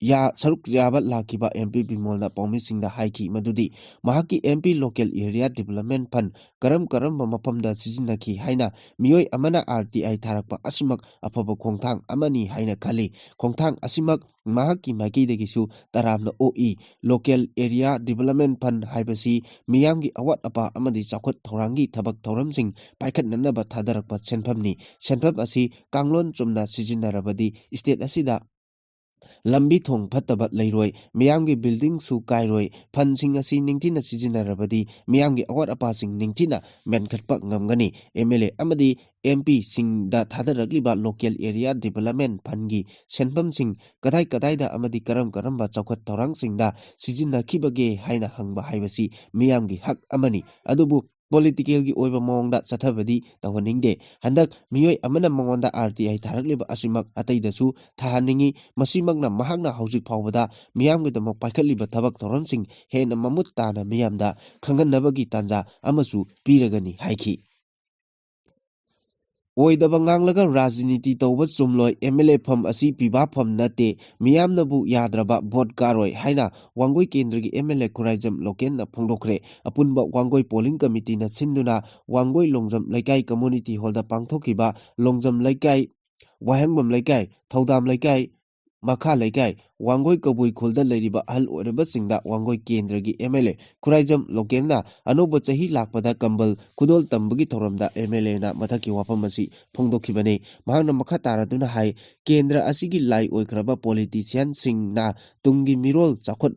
ꯌꯥ-, ꯁꯔꯨꯛ ꯌꯥꯕ ꯂꯥꯛꯈꯤꯕ M P ꯕꯤꯃꯣꯜꯅ ꯄꯥꯎꯃꯤꯁꯤꯡꯗ ꯍꯥꯏꯈꯤ ꯃꯗꯨꯗꯤ ꯃꯍꯥꯛꯀꯤ M P local area development fund ꯀꯔꯝ ꯀꯔꯝꯕ ꯃꯐꯝꯗ ꯁꯤꯖꯤꯟꯅꯈꯤ ꯍꯥꯏꯅ ꯃꯤꯑꯣꯏ ꯑꯃꯅ R T I ꯊꯥꯔꯛꯄ ꯑꯁꯤꯃꯛ ꯑꯐꯕ ꯈꯣꯡꯊꯥꯡ ꯑꯃꯅꯤ ꯍꯥꯏꯅ ꯈꯜꯂꯤ꯫ ꯈꯣꯡꯊꯥꯡ ꯑꯁꯤꯃꯛ ꯃꯍꯥꯛꯀꯤ ꯃꯥꯏꯀꯩꯗꯒꯤꯁꯨ ꯇꯔꯥꯝꯅ ꯑꯣꯛꯏ꯫ Local area development fund ꯍꯥꯏꯕꯁꯤ ꯃꯤꯌꯥꯝꯒꯤ ꯑꯋꯥꯠ ꯑꯄꯥ ꯑꯃꯗꯤ ꯆꯥꯎꯈꯠ ꯊꯧꯔꯥꯡꯒꯤ ꯊꯕꯛ ꯊꯧꯔꯝꯁꯤꯡ ꯄꯥꯏꯈꯠꯅꯅꯕ ꯊꯥꯗꯔꯛꯄ ꯁꯦꯟꯐꯝꯅꯤ꯫ ꯁꯦꯟꯐꯝ ꯑꯁꯤ ꯀꯥꯡꯂꯣꯟ ꯆꯨꯝꯅ ꯁꯤꯖꯤꯟꯅꯔꯕꯗꯤ state ꯑꯁꯤꯗ ꯂꯝꯕꯤ ꯊꯣꯡ ꯐꯠꯇꯕ ꯂꯩꯔꯣꯏ, ꯃꯤꯌꯥꯝꯒꯤ building ꯁꯨ ꯀꯥꯏꯔꯣꯏ꯫ Fund ꯁꯤꯡ ꯑꯁꯤ ꯅꯤꯡꯊꯤꯅ ꯁꯤꯖꯤꯟꯅꯔꯕꯗꯤ ꯃꯤꯌꯥꯝꯒꯤ ꯑꯋꯥꯠ ꯑꯄꯥꯁꯤꯡ ꯅꯤꯡꯊꯤꯅ ꯃꯦꯟꯈꯠꯄ ꯉꯝꯒꯅꯤ꯫ M L A ꯑꯃꯗꯤ M P ꯁꯤꯡꯗ ꯊꯥꯗꯔꯛꯂꯤꯕ local area development fund ꯒꯤ ꯁꯦꯟꯐꯝꯁꯤꯡ ꯀꯗꯥꯏ ꯀꯗꯥꯏꯗ ꯑꯃꯗꯤ ꯀꯔꯝ ꯀꯔꯝꯕ ꯆꯥꯎꯈꯠ ꯊꯧꯔꯥꯡꯁꯤꯡꯗ ꯁꯤꯖꯤꯟꯅꯈꯤꯕꯒꯦ ꯍꯥꯏꯅ ꯍꯪꯕ ꯍꯥꯏꯕꯁꯤ ꯃꯤꯌꯥꯝꯒꯤ ꯍꯛ ꯑꯃꯅꯤ꯫ ꯑꯗꯨꯕꯨ ꯄꯣꯂꯤꯇꯤꯀꯦꯜꯒꯤ ꯑꯣꯏꯕ ꯃꯑꯣꯡꯗ ꯆꯠꯊꯕꯗꯤ ꯇꯧꯍꯟꯅꯤꯡꯗꯦ꯫ ꯍꯟꯗꯛ ꯃꯤꯑꯣꯏ ꯑꯃꯅ ꯃꯉꯣꯟꯗ ꯑꯥꯔ ꯇꯤ ꯑꯥꯏ ꯊꯥꯔꯛꯂꯤꯕ ꯑꯁꯤꯃꯛ ꯑꯇꯩꯗꯁꯨ ꯊꯥꯍꯟꯅꯤꯡꯏ꯫ ꯃꯁꯤꯃꯛꯅ ꯃꯍꯥꯛꯅ ꯍꯧꯖꯤꯛ ꯐꯥꯎꯕꯗ ꯃꯤꯌꯥꯝꯒꯤꯗꯃꯛ ꯄꯥꯏꯈꯠꯂꯤꯕ ꯊꯕꯛ ꯊꯧꯔꯝꯁꯤꯡ ꯍꯦꯟꯅ ꯃꯃꯨꯠ ꯇꯥꯅ ꯃꯤꯌꯥꯝꯗ ꯈꯪꯍꯟꯅꯕꯒꯤ ꯇꯥꯟꯖꯥ ꯑꯃꯁꯨ ꯄꯤꯔꯒꯅꯤ ꯍꯥꯏꯈꯤ꯫ ꯑꯣꯏꯗꯕ ꯉꯥꯡꯂꯒ ꯔꯥꯖꯅꯤꯇꯤ ꯇꯧꯕ ꯆꯨꯝꯂꯣꯏ, ꯑꯦꯝ ꯑꯦꯜ ꯑꯦ ꯐꯝ ꯑꯁꯤ ꯄꯤꯕꯥ ꯐꯝ ꯅꯠꯇꯦ, ꯃꯤꯌꯥꯝꯅꯕꯨ ꯌꯥꯗ꯭ꯔꯕ ꯚꯣꯠ ꯀꯥꯔꯣꯏ ꯍꯥꯏꯅ ꯋꯥꯡꯒꯣꯏ ꯀꯦꯟꯗ꯭ꯔꯒꯤ ꯑꯦꯝ ꯑꯦꯜ ꯑꯦ ꯈꯨꯔꯥꯏꯖꯝ ꯂꯣꯀꯦꯟꯅ ꯐꯣꯡꯗꯣꯛꯈ꯭ꯔꯦ꯫ ꯑꯄꯨꯟꯕ ꯋꯥꯡꯒꯣꯏ ꯄꯣꯂꯤꯡ ꯀꯃꯤꯇꯤꯅ ꯁꯤꯟꯗꯨꯅ ꯋꯥꯡꯒꯣꯏ ꯂꯣꯡꯖꯝ ꯂꯩꯀꯥꯏ ꯀꯝꯃꯨꯅꯤꯇꯤ ꯍꯣꯜꯗ ꯄꯥꯡꯊꯣꯛꯈꯤꯕ ꯂꯣꯡꯖꯝ ꯂꯩꯀꯥꯏ, ꯋꯥꯍꯦꯡꯕꯝ ꯂꯩꯀꯥꯏ, ꯊꯧꯗꯥꯝ ꯂꯩꯀꯥꯏ, ꯃꯈꯥ ꯂꯩꯀꯥꯏ, ꯋꯥꯡꯒꯣꯏ ꯀꯕꯨꯏ ꯈꯨꯜꯗ ꯂꯩꯔꯤꯕ ꯑꯍꯜ ꯑꯣꯏꯔꯕꯁꯤꯡꯗ ꯋꯥꯡꯒꯣꯏ ꯀꯦꯟꯗ꯭ꯔꯒꯤ ꯑꯦꯝ ꯑꯦꯜ ꯑꯦ ꯈꯨꯔꯥꯏꯖꯝ ꯂꯣꯀꯦꯟꯅ ꯑꯅꯧꯕ ꯆꯍꯤ ꯂꯥꯛꯄꯗ ꯀꯝꯕꯜ ꯈꯨꯗꯣꯜ ꯇꯝꯕꯒꯤ ꯊꯧꯔꯝꯗ ꯑꯦꯝ ꯑꯦꯜ ꯑꯦꯅ ꯃꯊꯛꯀꯤ ꯋꯥꯐꯝ ꯑꯁꯤ ꯐꯣꯡꯗꯣꯛꯈꯤꯕꯅꯤ꯫ ꯃꯍꯥꯛꯅ ꯃꯈꯥ ꯇꯥꯔꯗꯨꯅ ꯍꯥꯏ, ꯀꯦꯟꯗ꯭ꯔ ꯑꯁꯤꯒꯤ ꯂꯥꯏ ꯑꯣꯏꯈ꯭ꯔꯕ ꯄꯣꯂꯤꯇꯤꯁꯤꯌꯥꯟꯁꯤꯡꯅ ꯇꯨꯡꯒꯤ ꯃꯤꯔꯣꯜ ꯆꯥꯎꯈꯠ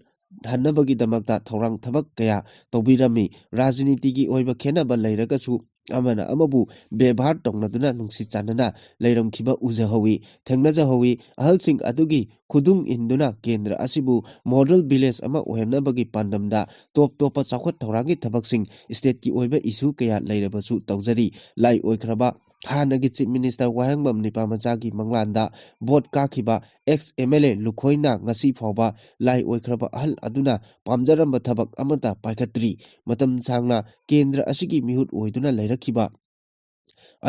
ꯍꯟꯅꯕꯒꯤꯗꯃꯛꯇ ꯊꯧꯔꯥꯡ ꯊꯕꯛ ꯀꯌꯥ ꯇꯧꯕꯤꯔꯝꯃꯤ꯫ ꯔꯥꯖꯅꯤꯇꯤꯒꯤ ꯑꯣꯏꯕ ꯈꯦꯠꯅꯕ ꯂꯩꯔꯒꯁꯨ ꯑꯃꯅ ꯑꯃꯕꯨ ꯕꯦꯕꯥꯔ ꯇꯧꯅꯗꯨꯅ ꯅꯨꯡꯁꯤ ꯆꯥꯟꯅꯅ ꯂꯩꯔꯝꯈꯤꯕ ꯎꯖꯍꯧꯋꯤ, ꯊꯦꯡꯅꯖꯍꯧꯋꯤ꯫ ꯑꯍꯜꯁꯤꯡ ꯑꯗꯨꯒꯤ ꯈꯨꯗꯨꯡ ꯏꯟꯗꯨꯅ ꯀꯦꯟꯗ꯭ꯔ ꯑꯁꯤꯕꯨ ꯃꯣꯗꯦꯜ ꯚꯤꯂꯦꯖ ꯑꯃ ꯑꯣꯏꯍꯟꯅꯕꯒꯤ ꯄꯥꯟꯗꯝꯗ ꯇꯣꯞ ꯇꯣꯞꯄ ꯆꯥꯎꯈꯠ ꯊꯧꯔꯥꯡꯒꯤ ꯊꯕꯛꯁꯤꯡ, ꯁ꯭ꯇꯦꯠꯀꯤ ꯑꯣꯏꯕ ꯏꯁꯨ ꯀꯌꯥ ꯂꯩꯔꯕꯁꯨ ꯇꯧꯖꯔꯤ꯫ ꯂꯥꯏ ꯑꯣꯏꯈ꯭ꯔꯕ ꯍꯥꯟꯅꯒꯤ ꯆꯤꯐ ꯃꯤꯅꯤꯁꯇꯔ ꯋꯥꯍꯦꯡꯕꯝ ꯅꯤꯄꯥꯃꯆꯥꯒꯤ ꯃꯪꯂꯥꯟꯗ ꯚꯣꯠ ꯀꯥꯈꯤꯕ ꯑꯦꯛꯁ ꯑꯦꯝ ꯑꯦꯜ ꯑꯦ ꯂꯨꯈꯣꯏꯅ ꯉꯁꯤ ꯐꯥꯎꯕ ꯂꯥꯏ ꯑꯣꯏꯈ꯭ꯔꯕ ꯑꯍꯜ ꯑꯗꯨꯅ ꯄꯥꯝꯖꯔꯝꯕ ꯊꯕꯛ ꯑꯃꯠꯇ ꯄꯥꯏꯈꯠꯇ꯭ꯔꯤ꯫ ꯃꯇꯝ ꯁꯥꯡꯅ ꯀꯦꯟꯗ꯭ꯔ ꯑꯁꯤꯒꯤ ꯃꯤꯍꯨꯠ ꯑꯣꯏꯗꯨꯅ ꯂꯩꯔꯛꯈꯤꯕ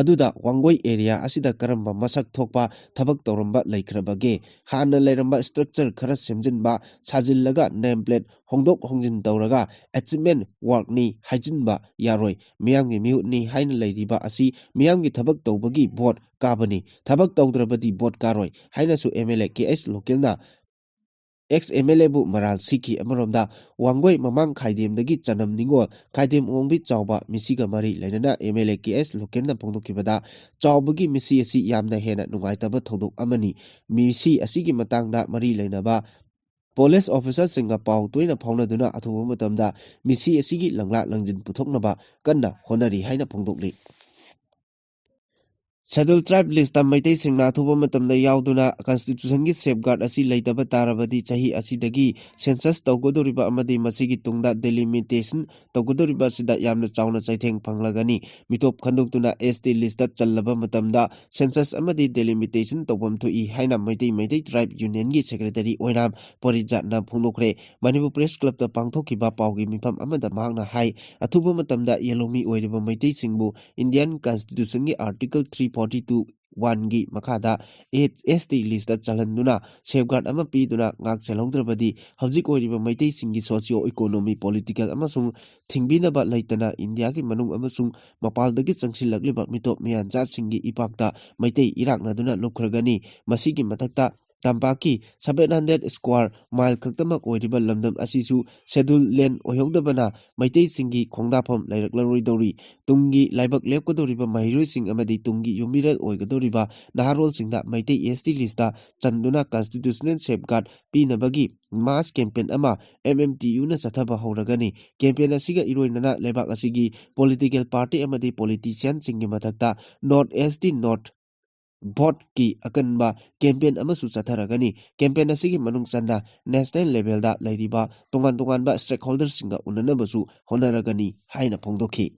ꯑꯗꯨꯗ ꯋꯥꯡꯒꯣꯏ ꯑꯦꯔꯤꯌꯥ ꯑꯁꯤꯗ ꯀꯔꯝꯕ ꯃꯁꯛ ꯊꯣꯛꯄ ꯊꯕꯛ ꯇꯧꯔꯝꯕ ꯂꯩꯈ꯭ꯔꯕꯒꯦ? ꯍꯥꯟꯅ ꯂꯩꯔꯝꯕ ꯁ꯭ꯇ꯭ꯔꯛꯆꯔ ꯈꯔ ꯁꯦꯝꯖꯤꯟꯕ, ꯁꯥꯖꯤꯜꯂꯒ ꯅꯦꯝ ꯄ꯭ꯂꯦꯠ ꯍꯣꯡꯗꯣꯛ ꯍꯣꯡꯖꯤꯟ ꯇꯧꯔꯒ ꯑꯦꯆꯤꯞꯃꯦꯟ ꯋꯥꯔꯛꯅꯤ ꯍꯥꯏꯖꯤꯟꯕ ꯌꯥꯔꯣꯏ꯫ ꯃꯤꯌꯥꯝꯒꯤ ꯃꯤꯍꯨꯠꯅꯤ ꯍꯥꯏꯅ ꯂꯩꯔꯤꯕ ꯑꯁꯤ ꯃꯤꯌꯥꯝꯒꯤ ꯊꯕꯛ ꯇꯧꯕꯒꯤ ꯚꯣꯠ ꯀꯥꯕꯅꯤ꯫ ꯊꯕꯛ ꯇꯧꯗ꯭ꯔꯕꯗꯤ ꯚꯣꯠ ꯀꯥꯔꯣꯏ ꯍꯥꯏꯅꯁꯨ M L A K S ꯂꯣꯀꯦꯜꯅ ꯑꯦꯛꯁ ꯑꯦꯝ ꯑꯦꯜ ꯑꯦꯕꯨ ꯃꯔꯥꯜ ꯁꯤꯈꯤ꯫ ꯑꯃꯔꯣꯝꯗ ꯋꯥꯡꯒꯣꯏ ꯃꯃꯥꯡ ꯈꯥꯏꯗꯦꯝꯗꯒꯤ ꯆꯅꯝ ꯅꯤꯉꯣꯜ, ꯈꯥꯏꯗꯦꯝ ꯑꯣꯡꯕꯤ ꯆꯥꯎꯕ ꯃꯤꯁꯤꯒ ꯃꯔꯤ ꯂꯩꯅꯅ ꯑꯦꯝ ꯑꯦꯜ ꯑꯦ ꯀꯦ ꯑꯦꯁ ꯂꯣꯀꯦꯟꯅ ꯐꯣꯡꯗꯣꯛꯈꯤꯕꯗ, ꯆꯥꯎꯕꯒꯤ ꯃꯤꯁꯤ ꯑꯁꯤ ꯌꯥꯝꯅ ꯍꯦꯟꯅ ꯅꯨꯡꯉꯥꯏꯇꯕ ꯊꯧꯗꯣꯛ ꯑꯃꯅꯤ꯫ ꯃꯤꯁꯤ ꯑꯁꯤꯒꯤ ꯃꯇꯥꯡꯗ ꯃꯔꯤ ꯂꯩꯅꯕ ꯄꯨꯂꯤꯁ ꯑꯣꯐꯤꯁꯥꯔꯁꯤꯡꯒ ꯄꯥꯎ ꯇꯣꯏꯅ ꯐꯥꯎꯅꯗꯨꯅ ꯑꯊꯨꯕ ꯃꯇꯝꯗ ꯃꯤꯁꯤ ꯑꯁꯤꯒꯤ ꯂꯪꯂꯥ ꯂꯪꯖꯤꯟ ꯄꯨꯊꯣꯛꯅꯕ ꯀꯟꯅ ꯍꯣꯠꯅꯔꯤ ꯍꯥꯏꯅ ꯐꯣꯡꯗꯣꯛꯂꯤ꯫ Scheduled Tribe list ꯇ ꯃꯩꯇꯩꯁꯤꯡꯅ ꯑꯊꯨꯕ ꯃꯇꯝꯗ ꯌꯥꯎꯗꯨꯅ constitution ꯒꯤ safeguard ꯑꯁꯤ ꯂꯩꯇꯕ ꯇꯥꯔꯕꯗꯤ, ꯆꯍꯤ ꯑꯁꯤꯗꯒꯤ census ꯇꯧꯒꯗꯧꯔꯤꯕ ꯑꯃꯗꯤ ꯃꯁꯤꯒꯤ ꯇꯨꯡꯗ delimitation ꯇꯧꯒꯗꯧꯔꯤꯕ ꯑꯁꯤꯗ ꯌꯥꯝꯅ ꯆꯥꯎꯅ ꯆꯩꯊꯦꯡ ꯐꯪꯂꯒꯅꯤ꯫ ꯃꯤꯇꯣꯞ ꯈꯟꯗꯣꯛꯇꯨꯅ S T list ꯇ ꯆꯜꯂꯕ ꯃꯇꯝꯗ census ꯑꯃꯗꯤ delimitation ꯇꯧꯐꯝ ꯊꯣꯛꯏ ꯍꯥꯏꯅ ꯃꯩꯇꯩ Meitei Tribe Union ꯒꯤ secretary ꯑꯣꯏꯅꯥꯝ ꯄꯣꯔꯤꯖꯥꯠꯅ ꯐꯣꯡꯗꯣꯛꯈ꯭ꯔꯦ꯫ ꯃꯅꯤꯄꯨꯔ Press Club ꯇ ꯄꯥꯡꯊꯣꯛꯈꯤꯕ ꯄꯥꯎꯒꯤ ꯃꯤꯐꯝ ꯑꯃꯗ ꯃꯍꯥꯛꯅ ꯍꯥꯏ, ꯑꯊꯨꯕ ꯃꯇꯝꯗ ꯌꯦꯜꯍꯧꯃꯤ ꯑꯣꯏꯔꯤꯕ ꯃꯩꯇꯩꯁꯤꯡꯕꯨ Indian Constitution ꯒꯤ Article three forty two one ꯒꯤ ꯃꯈꯥꯗ S T list ꯇ ꯆꯜꯍꯟꯗꯨꯅ safeguard ꯑꯃ ꯄꯤꯗꯨꯅ ꯉꯥꯛ ꯁꯦꯜꯍꯧꯗ꯭ꯔꯕꯗꯤ, ꯍꯧꯖꯤꯛ ꯑꯣꯏꯔꯤꯕ ꯃꯩꯇꯩꯁꯤꯡꯒꯤ socio economy, political ꯑꯃꯁꯨꯡ ꯊꯤꯡꯕꯤꯅꯕ ꯂꯩꯇꯅ ꯏꯟꯗꯤꯌꯥꯒꯤ ꯃꯅꯨꯡ ꯑꯃꯁꯨꯡ ꯃꯄꯥꯟꯗꯒꯤ ꯆꯪꯁꯤꯜꯂꯛꯂꯤꯕ ꯃꯤꯇꯣꯞ ꯃꯤꯌꯥꯟꯆꯥꯁꯤꯡꯒꯤ ꯏꯄꯥꯛꯇ ꯃꯩꯇꯩ ꯏꯔꯥꯛꯅꯗꯨꯅ ꯂꯨꯞꯈ꯭ꯔꯒꯅꯤ꯫ ꯃꯁꯤꯒꯤ ꯃꯊꯛꯇ ꯇꯝꯄꯥꯛꯀꯤ seven hundred square mile ꯈꯛꯇꯃꯛ ꯑꯣꯏꯔꯤꯕ ꯂꯝꯗꯝ ꯑꯁꯤꯁꯨ Scheduled Land ꯑꯣꯏꯍꯧꯗꯕꯅ ꯃꯩꯇꯩꯁꯤꯡꯒꯤ ꯈꯣꯡꯗꯥꯐꯝ ꯂꯩꯔꯛꯂꯔꯣꯏꯗꯧꯔꯤ꯫ ꯇꯨꯡꯒꯤ ꯂꯥꯏꯕꯛ ꯂꯦꯞꯀꯗꯧꯔꯤꯕ ꯃꯍꯩꯔꯣꯏꯁꯤꯡ ꯑꯃꯗꯤ ꯇꯨꯡꯒꯤ ꯌꯨꯝꯕꯤꯔꯦꯜ ꯑꯣꯏꯒꯗꯧꯔꯤꯕ ꯅꯍꯥꯔꯣꯜꯁꯤꯡꯗ ꯃꯩꯇꯩ S T list ꯇ ꯆꯟꯗꯨꯅ constitutional safeguard ꯄꯤꯅꯕꯒꯤ mass campaign ꯑꯃ M M T U ꯅ ꯆꯠꯊꯕ ꯍꯧꯔꯒꯅꯤ꯫ Campaign ꯑꯁꯤꯒ ꯏꯔꯣꯏꯅꯅ ꯂꯩꯕꯥꯛ ꯑꯁꯤꯒꯤ political party ꯑꯃꯗꯤ politician ꯁꯤꯡꯒꯤ ꯃꯊꯛꯇ Not S T Not Vote ꯀꯤ ꯑꯀꯟꯕ campaign ꯑꯃꯁꯨ ꯆꯠꯊꯔꯒꯅꯤ꯫ Campaign ꯑꯁꯤꯒꯤ ꯃꯅꯨꯡ ꯆꯟꯅ national level ꯗ ꯂꯩꯔꯤꯕ ꯇꯣꯉꯥꯟ ꯇꯣꯉꯥꯟꯕ stakeholder ꯁꯤꯡꯒ ꯎꯅꯅꯕꯁꯨ ꯍꯣꯠꯅꯔꯒꯅꯤ ꯍꯥꯏꯅ ꯐꯣꯡꯗꯣꯛꯈꯤ꯫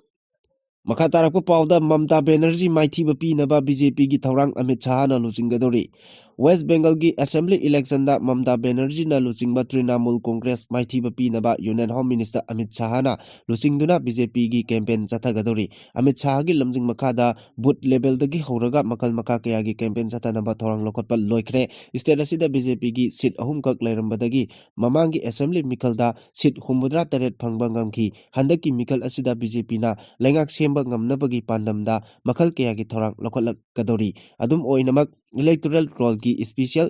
ꯃꯈꯥ ꯇꯥꯔꯛꯄ ꯄꯥꯎꯗ, ꯃꯃꯇꯥ ꯕꯦꯅꯔꯖꯤ ꯃꯥꯏꯊꯤꯕ ꯄꯤꯅꯕ B J P ꯒꯤ ꯊꯧꯔꯥꯡ ꯑꯃꯤꯠ ꯁꯥꯍꯅ ꯂꯨꯆꯤꯡꯒꯗꯧꯔꯤ꯫ West Bengal ꯒꯤ assembly election ꯗ ꯃꯃꯇꯥ ꯕꯦꯅꯔꯖꯤꯅ ꯂꯨꯆꯤꯡꯕ Trinamool Congress ꯃꯥꯏꯊꯤꯕ ꯄꯤꯅꯕ Union Home Minister ꯑꯃꯤꯠ ꯁꯥꯍꯅ ꯂꯨꯆꯤꯡꯗꯨꯅ B J P ꯒꯤ campaign ꯆꯠꯊꯒꯗꯧꯔꯤ꯫ ꯑꯃꯤꯠ ꯁꯥꯍꯒꯤ ꯂꯝꯖꯤꯡ ꯃꯈꯥꯗ booth level ꯗꯒꯤ ꯍꯧꯔꯒ ꯃꯈꯜ ꯃꯈꯥ ꯀꯌꯥꯒꯤ campaign ꯆꯠꯊꯅꯕ ꯊꯧꯔꯥꯡ ꯂꯧꯈꯠꯄ ꯂꯣꯏꯈ꯭ꯔꯦ꯫ State ꯑꯁꯤꯗ B J P ꯒꯤ seat ꯑꯍꯨꯝꯈꯛ ꯂꯩꯔꯝꯕꯗꯒꯤ ꯃꯃꯥꯡꯒꯤ assembly ꯃꯤꯈꯜꯗ seat ꯍꯨꯝꯐꯨꯇꯔꯥ ꯇꯔꯦꯠ ꯐꯪꯕ ꯉꯝꯈꯤ꯫ ꯍꯟꯗꯛꯀꯤ ꯃꯤꯈꯜ ꯑꯁꯤꯗ B J P ꯅ ꯂꯩꯉꯥꯛ ꯁꯦꯝꯕ ꯉꯝꯅꯕꯒꯤ ꯄꯥꯟꯗꯝꯗ ꯃꯈꯜ ꯀꯌꯥꯒꯤ ꯊꯧꯔꯥꯡ ꯂꯧꯈꯠꯂꯛꯀꯗꯧꯔꯤ꯫ ꯑꯗꯨꯝ ꯑꯣꯏꯅꯃꯛ, electoral roll ꯒꯤ special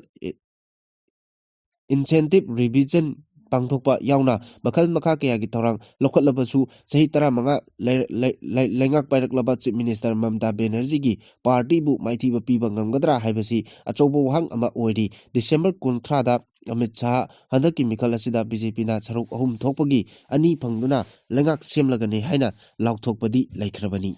incentive revision ꯄꯥꯡꯊꯣꯛꯄ ꯌꯥꯎꯅ ꯃꯈꯜ ꯃꯈꯥ ꯀꯌꯥꯒꯤ ꯊꯧꯔꯥꯡ ꯂꯧꯈꯠꯂꯕꯁꯨ, ꯆꯍꯤ ꯇꯔꯥꯃꯉꯥ ꯂꯩ-, ꯂꯩ-, ꯂꯩ-, ꯂꯩꯉꯥꯛ ꯄꯥꯏꯔꯛꯂꯕ Chief Minister ꯃꯃꯇꯥ ꯕꯦꯅꯔꯖꯤꯒꯤ party ꯕꯨ ꯃꯥꯏꯊꯤꯕ ꯄꯤꯕ ꯉꯝꯒꯗ꯭ꯔꯥ ꯍꯥꯏꯕꯁꯤ ꯑꯆꯧꯕ ꯋꯥꯍꯪ ꯑꯃ ꯑꯣꯏꯔꯤ꯫ December ꯀꯨꯟꯊ꯭ꯔꯥꯗ ꯑꯃꯤꯠ ꯁꯥꯍ ꯍꯟꯗꯛꯀꯤ ꯃꯤꯈꯜ ꯑꯁꯤꯗ B J P ꯅ ꯁꯔꯨꯛ ꯑꯍꯨꯝ ꯊꯣꯛꯄꯒꯤ ꯑꯅꯤ ꯐꯪꯗꯨꯅ ꯂꯩꯉꯥꯛ ꯁꯦꯝꯂꯒꯅꯤ ꯍꯥꯏꯅ ꯂꯥꯎꯊꯣꯛꯄꯗꯤ ꯂꯩꯈ꯭ꯔꯕꯅꯤ꯫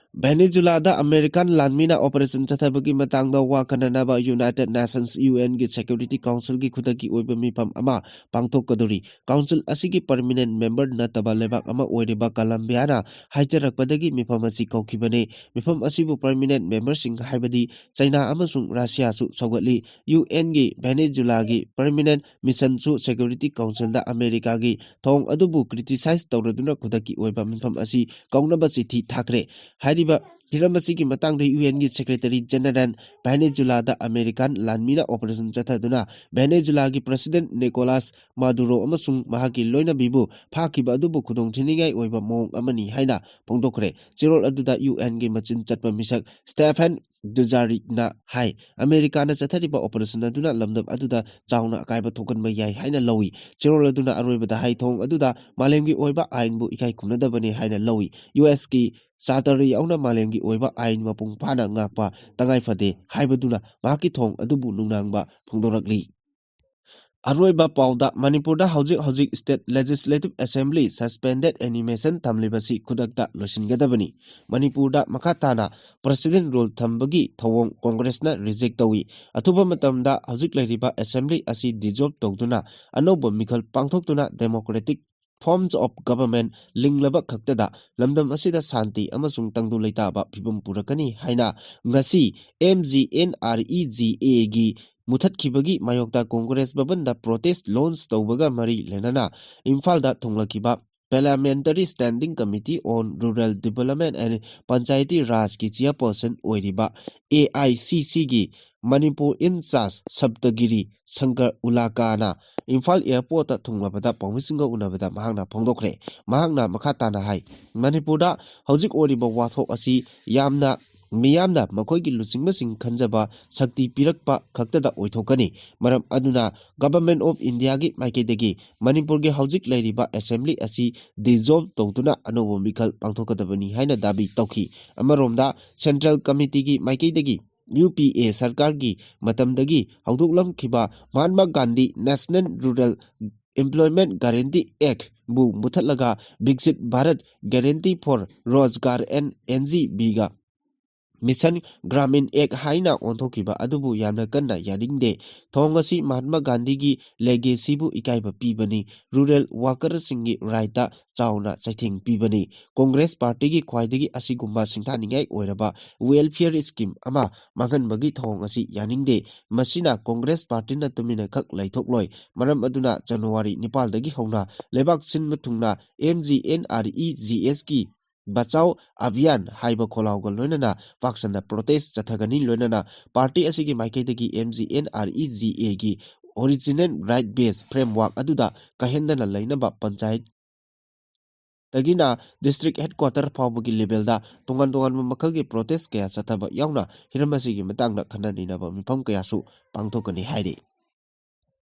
ꯚꯦꯅꯦꯖꯨꯂꯥꯗ ꯑꯃꯦꯔꯤꯀꯥꯟ ꯂꯥꯟꯃꯤꯅ ꯑꯣꯄꯔꯦꯁꯟ ꯆꯠꯊꯕꯒꯤ ꯃꯇꯥꯡꯗ ꯋꯥ ꯈꯟꯅꯅꯕ ꯌꯨꯅꯥꯏꯇꯦꯗ ꯅꯦꯁꯟꯁ, ꯌꯨ ꯑꯦꯟꯒꯤ ꯁꯦꯀ꯭ꯌꯨꯔꯤꯇꯤ ꯀꯥꯎꯟꯁꯤꯜꯒꯤ ꯈꯨꯗꯛꯀꯤ ꯑꯣꯏꯕ ꯃꯤꯐꯝ ꯑꯃ ꯄꯥꯡꯊꯣꯛꯀꯗꯧꯔꯤ꯫ ꯀꯥꯎꯟꯁꯤꯜ ꯑꯁꯤꯒꯤ ꯄꯔꯃꯤꯅꯦꯟ ꯃꯦꯝꯕꯔ ꯅꯠꯇꯕ ꯂꯩꯕꯥꯛ ꯑꯃ ꯑꯣꯏꯔꯤꯕ ꯀꯂꯝꯕꯤꯌꯥꯅ ꯍꯥꯏꯖꯔꯛꯄꯗꯒꯤ ꯃꯤꯐꯝ ꯑꯁꯤ ꯀꯧꯈꯤꯕꯅꯤ꯫ ꯃꯤꯐꯝ ꯑꯁꯤꯕꯨ ꯄꯔꯃꯤꯅꯦꯟ ꯃꯦꯝꯕꯔꯁꯤꯡ ꯍꯥꯏꯕꯗꯤ ꯆꯩꯅꯥ ꯑꯃꯁꯨꯡ ꯔꯁꯤꯌꯥꯁꯨ ꯁꯧꯒꯠꯂꯤ꯫ ꯌꯨ ꯑꯦꯟꯒꯤ ꯚꯦꯅꯦꯖꯨꯂꯥꯒꯤ ꯄꯔꯃꯤꯅꯦꯟ ꯃꯤꯁꯟꯁꯨ ꯁꯦꯀ꯭ꯌꯨꯔꯤꯇꯤ ꯀꯥꯎꯟꯁꯤꯜꯗ ꯑꯃꯦꯔꯤꯀꯥꯒꯤ ꯊꯧꯑꯣꯡ ꯑꯗꯨꯕꯨ ꯀ꯭ꯔꯤꯇꯤꯁꯥꯏꯖ ꯇꯧꯔꯗꯨꯅ ꯈꯨꯗꯛꯀꯤ ꯑꯣꯏꯕ ꯃꯤꯐꯝ ꯑꯁꯤ ꯀꯧꯅꯕ ꯆꯤꯊꯤ ꯊꯥꯈ꯭ꯔꯦ꯫ ꯍꯥꯏꯔꯤꯕ ꯍꯤꯔꯝ ꯑꯁꯤꯒꯤ ꯃꯇꯥꯡꯗ ꯌꯨ ꯑꯦꯟꯒꯤ ꯁꯦꯀ꯭ꯔꯦꯇꯔꯤ ꯖꯦꯅꯔꯦꯜ ꯚꯦꯅꯦꯖꯨꯂꯥꯗ ꯑꯃꯦꯔꯤꯀꯥꯟ ꯂꯥꯟꯃꯤꯅ ꯑꯣꯄꯔꯦꯁꯟ ꯆꯠꯊꯗꯨꯅ ꯚꯦꯅꯦꯖꯨꯂꯥꯒꯤ ꯄ꯭ꯔꯁꯤꯗꯦꯟ ꯅꯤꯀꯣꯂꯥꯁ ꯃꯥꯗꯨꯔꯣ ꯑꯃꯁꯨꯡ ꯃꯍꯥꯛꯀꯤ ꯂꯣꯏꯅꯕꯤꯕꯨ ꯐꯥꯈꯤꯕ ꯑꯗꯨꯕꯨ ꯈꯨꯗꯣꯡꯊꯤꯅꯤꯡꯉꯥꯏ ꯑꯣꯏꯕ ꯃꯑꯣꯡ ꯑꯃꯅꯤ ꯍꯥꯏꯅ ꯐꯣꯡꯗꯣꯛꯈ꯭ꯔꯦ꯫ ꯆꯦꯔꯣꯜ ꯑꯗꯨꯗ ꯌꯨ ꯑꯦꯟꯒꯤ ꯃꯆꯤꯟ ꯆꯠꯄ ꯃꯤꯁꯛ ꯁ꯭ꯇꯦꯐꯦꯟ ꯗꯨꯖꯥꯔꯤꯛꯅ ꯍꯥꯏ, ꯑꯃꯦꯔꯤꯀꯥꯅ ꯆꯠꯊꯔꯤꯕ ꯑꯣꯄꯔꯦꯁꯟ ꯑꯗꯨꯅ ꯂꯝꯗꯝ ꯑꯗꯨꯗ ꯆꯥꯎꯅ ꯑꯀꯥꯏꯕ ꯊꯣꯛꯍꯟꯕ ꯌꯥꯏ ꯍꯥꯏꯅ ꯂꯧꯏ꯫ ꯆꯦꯔꯣꯜ ꯑꯗꯨꯅ ꯑꯔꯣꯏꯕꯗ ꯍꯥꯏ, ꯊꯧꯑꯣꯡ ꯑꯗꯨꯗ ꯃꯥꯂꯦꯝꯒꯤ ꯑꯣꯏꯕ ꯑꯥꯏꯟꯕꯨ ꯏꯀꯥꯏ ꯈꯨꯝꯅꯗꯕꯅꯤ ꯍꯥꯏꯅ ꯂꯧꯏ꯫ ꯌꯨ ꯑꯦꯁꯀꯤ ꯆꯥꯔꯇꯔ ꯌꯥꯎꯅ ꯃꯥꯂꯦꯝꯒꯤ ꯑꯣꯏꯕ ꯑꯥꯏꯟ ꯃꯄꯨꯡ ꯐꯥꯅ ꯉꯥꯛꯄ ꯇꯉꯥꯏ ꯐꯗꯦ ꯍꯥꯏꯕꯗꯨꯅ ꯃꯍꯥꯛꯀꯤ ꯊꯧꯑꯣꯡ ꯑꯗꯨꯕꯨ ꯅꯨꯡꯅꯥꯡꯕ ꯐꯣꯡꯗꯣꯔꯛꯂꯤ꯫ ꯑꯔꯣꯏꯕ ꯄꯥꯎꯗ, ꯃꯅꯤꯄꯨꯔꯗ ꯍꯧꯖꯤꯛ ꯍꯧꯖꯤꯛ ꯁ꯭ꯇꯦꯠ ꯂꯦꯖꯤꯁꯂꯦꯇꯤꯚ ꯑꯦꯁꯦꯝꯕ꯭ꯂꯤ ꯁꯁꯄꯦꯟꯗꯦꯗ ꯑꯦꯅꯤꯃꯦꯁꯟ ꯊꯝꯂꯤꯕꯁꯤ ꯈꯨꯗꯛꯇ ꯂꯣꯏꯁꯤꯟꯒꯗꯕꯅꯤ꯫ ꯃꯅꯤꯄꯨꯔꯗ ꯃꯈꯥ ꯇꯥꯅ ꯄ꯭ꯔꯁꯤꯗꯦꯟ ꯔꯨꯜ ꯊꯝꯕꯒꯤ ꯊꯧꯑꯣꯡ ꯀꯣꯡꯒ꯭ꯔꯦꯁꯅ ꯔꯤꯖꯦꯛ ꯇꯧꯏ꯫ ꯑꯊꯨꯕ ꯃꯇꯝꯗ ꯍꯧꯖꯤꯛ ꯂꯩꯔꯤꯕ ꯑꯦꯁꯦꯝꯕ꯭ꯂꯤ ꯑꯁꯤ ꯗꯤꯖꯣꯜꯕ ꯇꯧꯗꯨꯅ ꯑꯅꯧꯕ ꯃꯤꯈꯜ ꯄꯥꯡꯊꯣꯛꯇꯨꯅ ꯗꯦꯃꯣꯀ꯭ꯔꯦꯇꯤꯛ ꯐꯣꯔꯝꯁ ꯑꯣꯐ ꯒꯚꯔꯟꯃꯦꯟ ꯂꯤꯡꯂꯕ ꯈꯛꯇꯗ ꯂꯝꯗꯝ ꯑꯁꯤꯗ ꯁꯥꯟꯇꯤ ꯑꯃꯁꯨꯡ ꯇꯪꯗꯨ ꯂꯩꯇꯥꯕ ꯐꯤꯕꯝ ꯄꯨꯔꯛꯀꯅꯤ ꯍꯥꯏꯅ ꯉꯁꯤ M G N R E G ꯑꯦꯒꯤ ꯃꯨꯊꯠꯈꯤꯕꯒꯤ ꯃꯥꯌꯣꯛꯇ ꯀꯣꯡꯒ꯭ꯔꯦꯁ ꯚꯕꯟꯗ ꯄ꯭ꯔꯣꯇꯦꯁ ꯂꯣꯟꯁ ꯇꯧꯕꯒ ꯃꯔꯤ ꯂꯩꯅꯅ ꯏꯝꯐꯥꯜꯗ ꯊꯨꯡꯂꯈꯤꯕ Parliamentary Standing Committee on Rural Development and Panchayati Rajꯀꯤ ꯆꯤꯌꯔꯄꯔꯁꯟ ꯑꯣꯏꯔꯤꯕ ꯑꯦ ꯑꯥꯏ ꯁꯤ ꯁꯤꯒꯤ ꯃꯅꯤꯄꯨꯔ ꯏꯟꯆꯥꯔꯖ ꯁꯞꯇꯒꯤꯔꯤ ꯁꯪꯀꯔ ꯎꯂꯥꯀꯥꯅ ꯏꯝꯐꯥꯜ ꯑꯦꯌꯔꯄꯣꯔꯠꯇ ꯊꯨꯡꯂꯕꯗ ꯄꯥꯎꯃꯤꯁꯤꯡꯒ ꯎꯅꯕꯗ ꯃꯍꯥꯛꯅ ꯐꯣꯡꯗꯣꯛꯈ꯭ꯔꯦ꯫ ꯃꯍꯥꯛꯅ ꯃꯈꯥ ꯇꯥꯅ ꯍꯥꯏ, ꯃꯅꯤꯄꯨꯔꯗ ꯍꯧꯖꯤꯛ ꯑꯣꯏꯔꯤꯕ ꯋꯥꯊꯣꯛ ꯑꯁꯤ ꯌꯥꯝꯅ ꯃꯤꯌꯥꯝꯅ ꯃꯈꯣꯏꯒꯤ ꯂꯨꯆꯤꯡꯕꯁꯤꯡ ꯈꯟꯖꯕ ꯁꯛꯇꯤ ꯄꯤꯔꯛꯄ ꯈꯛꯇꯗ ꯑꯣꯏꯊꯣꯛꯀꯅꯤ꯫ ꯃꯔꯝ ꯑꯗꯨꯅ Government of Indiaꯒꯤ ꯃꯥꯏꯀꯩꯗꯒꯤ ꯃꯅꯤꯄꯨꯔꯒꯤ ꯍꯧꯖꯤꯛ ꯂꯩꯔꯤꯕ ꯑꯦꯁꯦꯝꯕ꯭ꯂꯤ ꯑꯁꯤ ꯗꯤꯖꯣꯜꯕ ꯇꯧꯗꯨꯅ ꯑꯅꯧꯕ ꯃꯤꯈꯜ ꯄꯥꯡꯊꯣꯛꯀꯗꯕꯅꯤ ꯍꯥꯏꯅ ꯗꯥꯕꯤ ꯇꯧꯈꯤ꯫ ꯑꯃꯔꯣꯝꯗ ꯁꯦꯟꯇ꯭ꯔꯦꯜ ꯀꯃꯤꯇꯤꯒꯤ ꯃꯥꯏꯀꯩꯗꯒꯤ ꯌꯨ ꯄꯤ ꯑꯦ ꯁꯔꯀꯥꯔꯒꯤ ꯃꯇꯝꯗꯒꯤ ꯍꯧꯗꯣꯛꯂꯝꯈꯤꯕ Mahatma Gandhi National Rural Employment Guarantee Act ꯕꯨ ꯃꯨꯊꯠꯂꯒ Viksit Bharat Guarantee for Rozgar and N G B ꯒ Mission Gramin Act ꯍꯥꯏꯅ ꯑꯣꯟꯊꯣꯛꯈꯤꯕ ꯑꯗꯨꯕꯨ ꯌꯥꯝꯅ ꯀꯟꯅ ꯌꯥꯅꯤꯡꯗꯦ꯫ ꯊꯧꯑꯣꯡ ꯑꯁꯤ ꯃꯍꯥꯠꯃ ꯒꯥꯟꯙꯤꯒꯤ legacy ꯕꯨ ꯏꯀꯥꯏꯕ ꯄꯤꯕꯅꯤ, rural worker ꯁꯤꯡꯒꯤ right ꯇ ꯆꯥꯎꯅ ꯆꯩꯊꯦꯡ ꯄꯤꯕꯅꯤ꯫ ꯀꯣꯡꯒ꯭ꯔꯦꯁ ꯄꯥꯔꯇꯤꯒꯤ ꯈ꯭ꯋꯥꯏꯗꯒꯤ ꯑꯁꯤꯒꯨꯝꯕ ꯁꯤꯡꯊꯥꯅꯤꯡꯉꯥꯏ ꯑꯣꯏꯔꯕ welfare scheme ꯑꯃ ꯃꯥꯡꯍꯟꯕꯒꯤ ꯊꯧꯑꯣꯡ ꯑꯁꯤ ꯌꯥꯅꯤꯡꯗꯦ꯫ ꯃꯁꯤꯅ ꯀꯣꯡꯒ꯭ꯔꯦꯁ ꯄꯥꯔꯇꯤꯅ ꯇꯨꯃꯤꯟꯅ ꯈꯛ ꯂꯩꯊꯣꯛꯂꯣꯏ꯫ ꯃꯔꯝ ꯑꯗꯨꯅ ꯖꯅꯋꯥꯔꯤ ꯅꯤꯄꯥꯜꯗꯒꯤ ꯍꯧꯅ ꯂꯩꯕꯥꯛ ꯁꯤꯟꯕ ꯊꯨꯡꯅ M G N R E G S ꯀꯤ Bachao Abhiyan ꯍꯥꯏꯕ ꯈꯣꯜꯂꯥꯎꯒ ꯂꯣꯏꯅꯅ ꯄꯥꯛ ꯁꯟꯅ protest ꯆꯠꯊꯒꯅꯤ꯫ ꯂꯣꯏꯅꯅ ꯄꯥꯔꯇꯤ ꯑꯁꯤꯒꯤ ꯃꯥꯏꯀꯩꯗꯒꯤ M G N R E G A ꯒꯤ original right based framework ꯑꯗꯨꯗ ꯀꯥꯏꯍꯟꯗꯅ ꯂꯩꯅꯕ ꯄꯟꯆꯥꯌꯠ ꯗꯒꯤꯅ district headquarter ꯐꯥꯎꯕꯒꯤ level ꯗ ꯇꯣꯉꯥꯟ ꯇꯣꯉꯥꯟꯕ ꯃꯈꯜꯒꯤ protest ꯀꯌꯥ ꯆꯠꯊꯕ ꯌꯥꯎꯅ ꯍꯤꯔꯝ ꯑꯁꯤꯒꯤ ꯃꯇꯥꯡꯗ ꯈꯟꯅ ꯅꯩꯅꯕ ꯃꯤꯐꯝ ꯀꯌꯥꯁꯨ ꯄꯥꯡꯊꯣꯛꯀꯅꯤ ꯍꯥꯏꯔꯤ꯫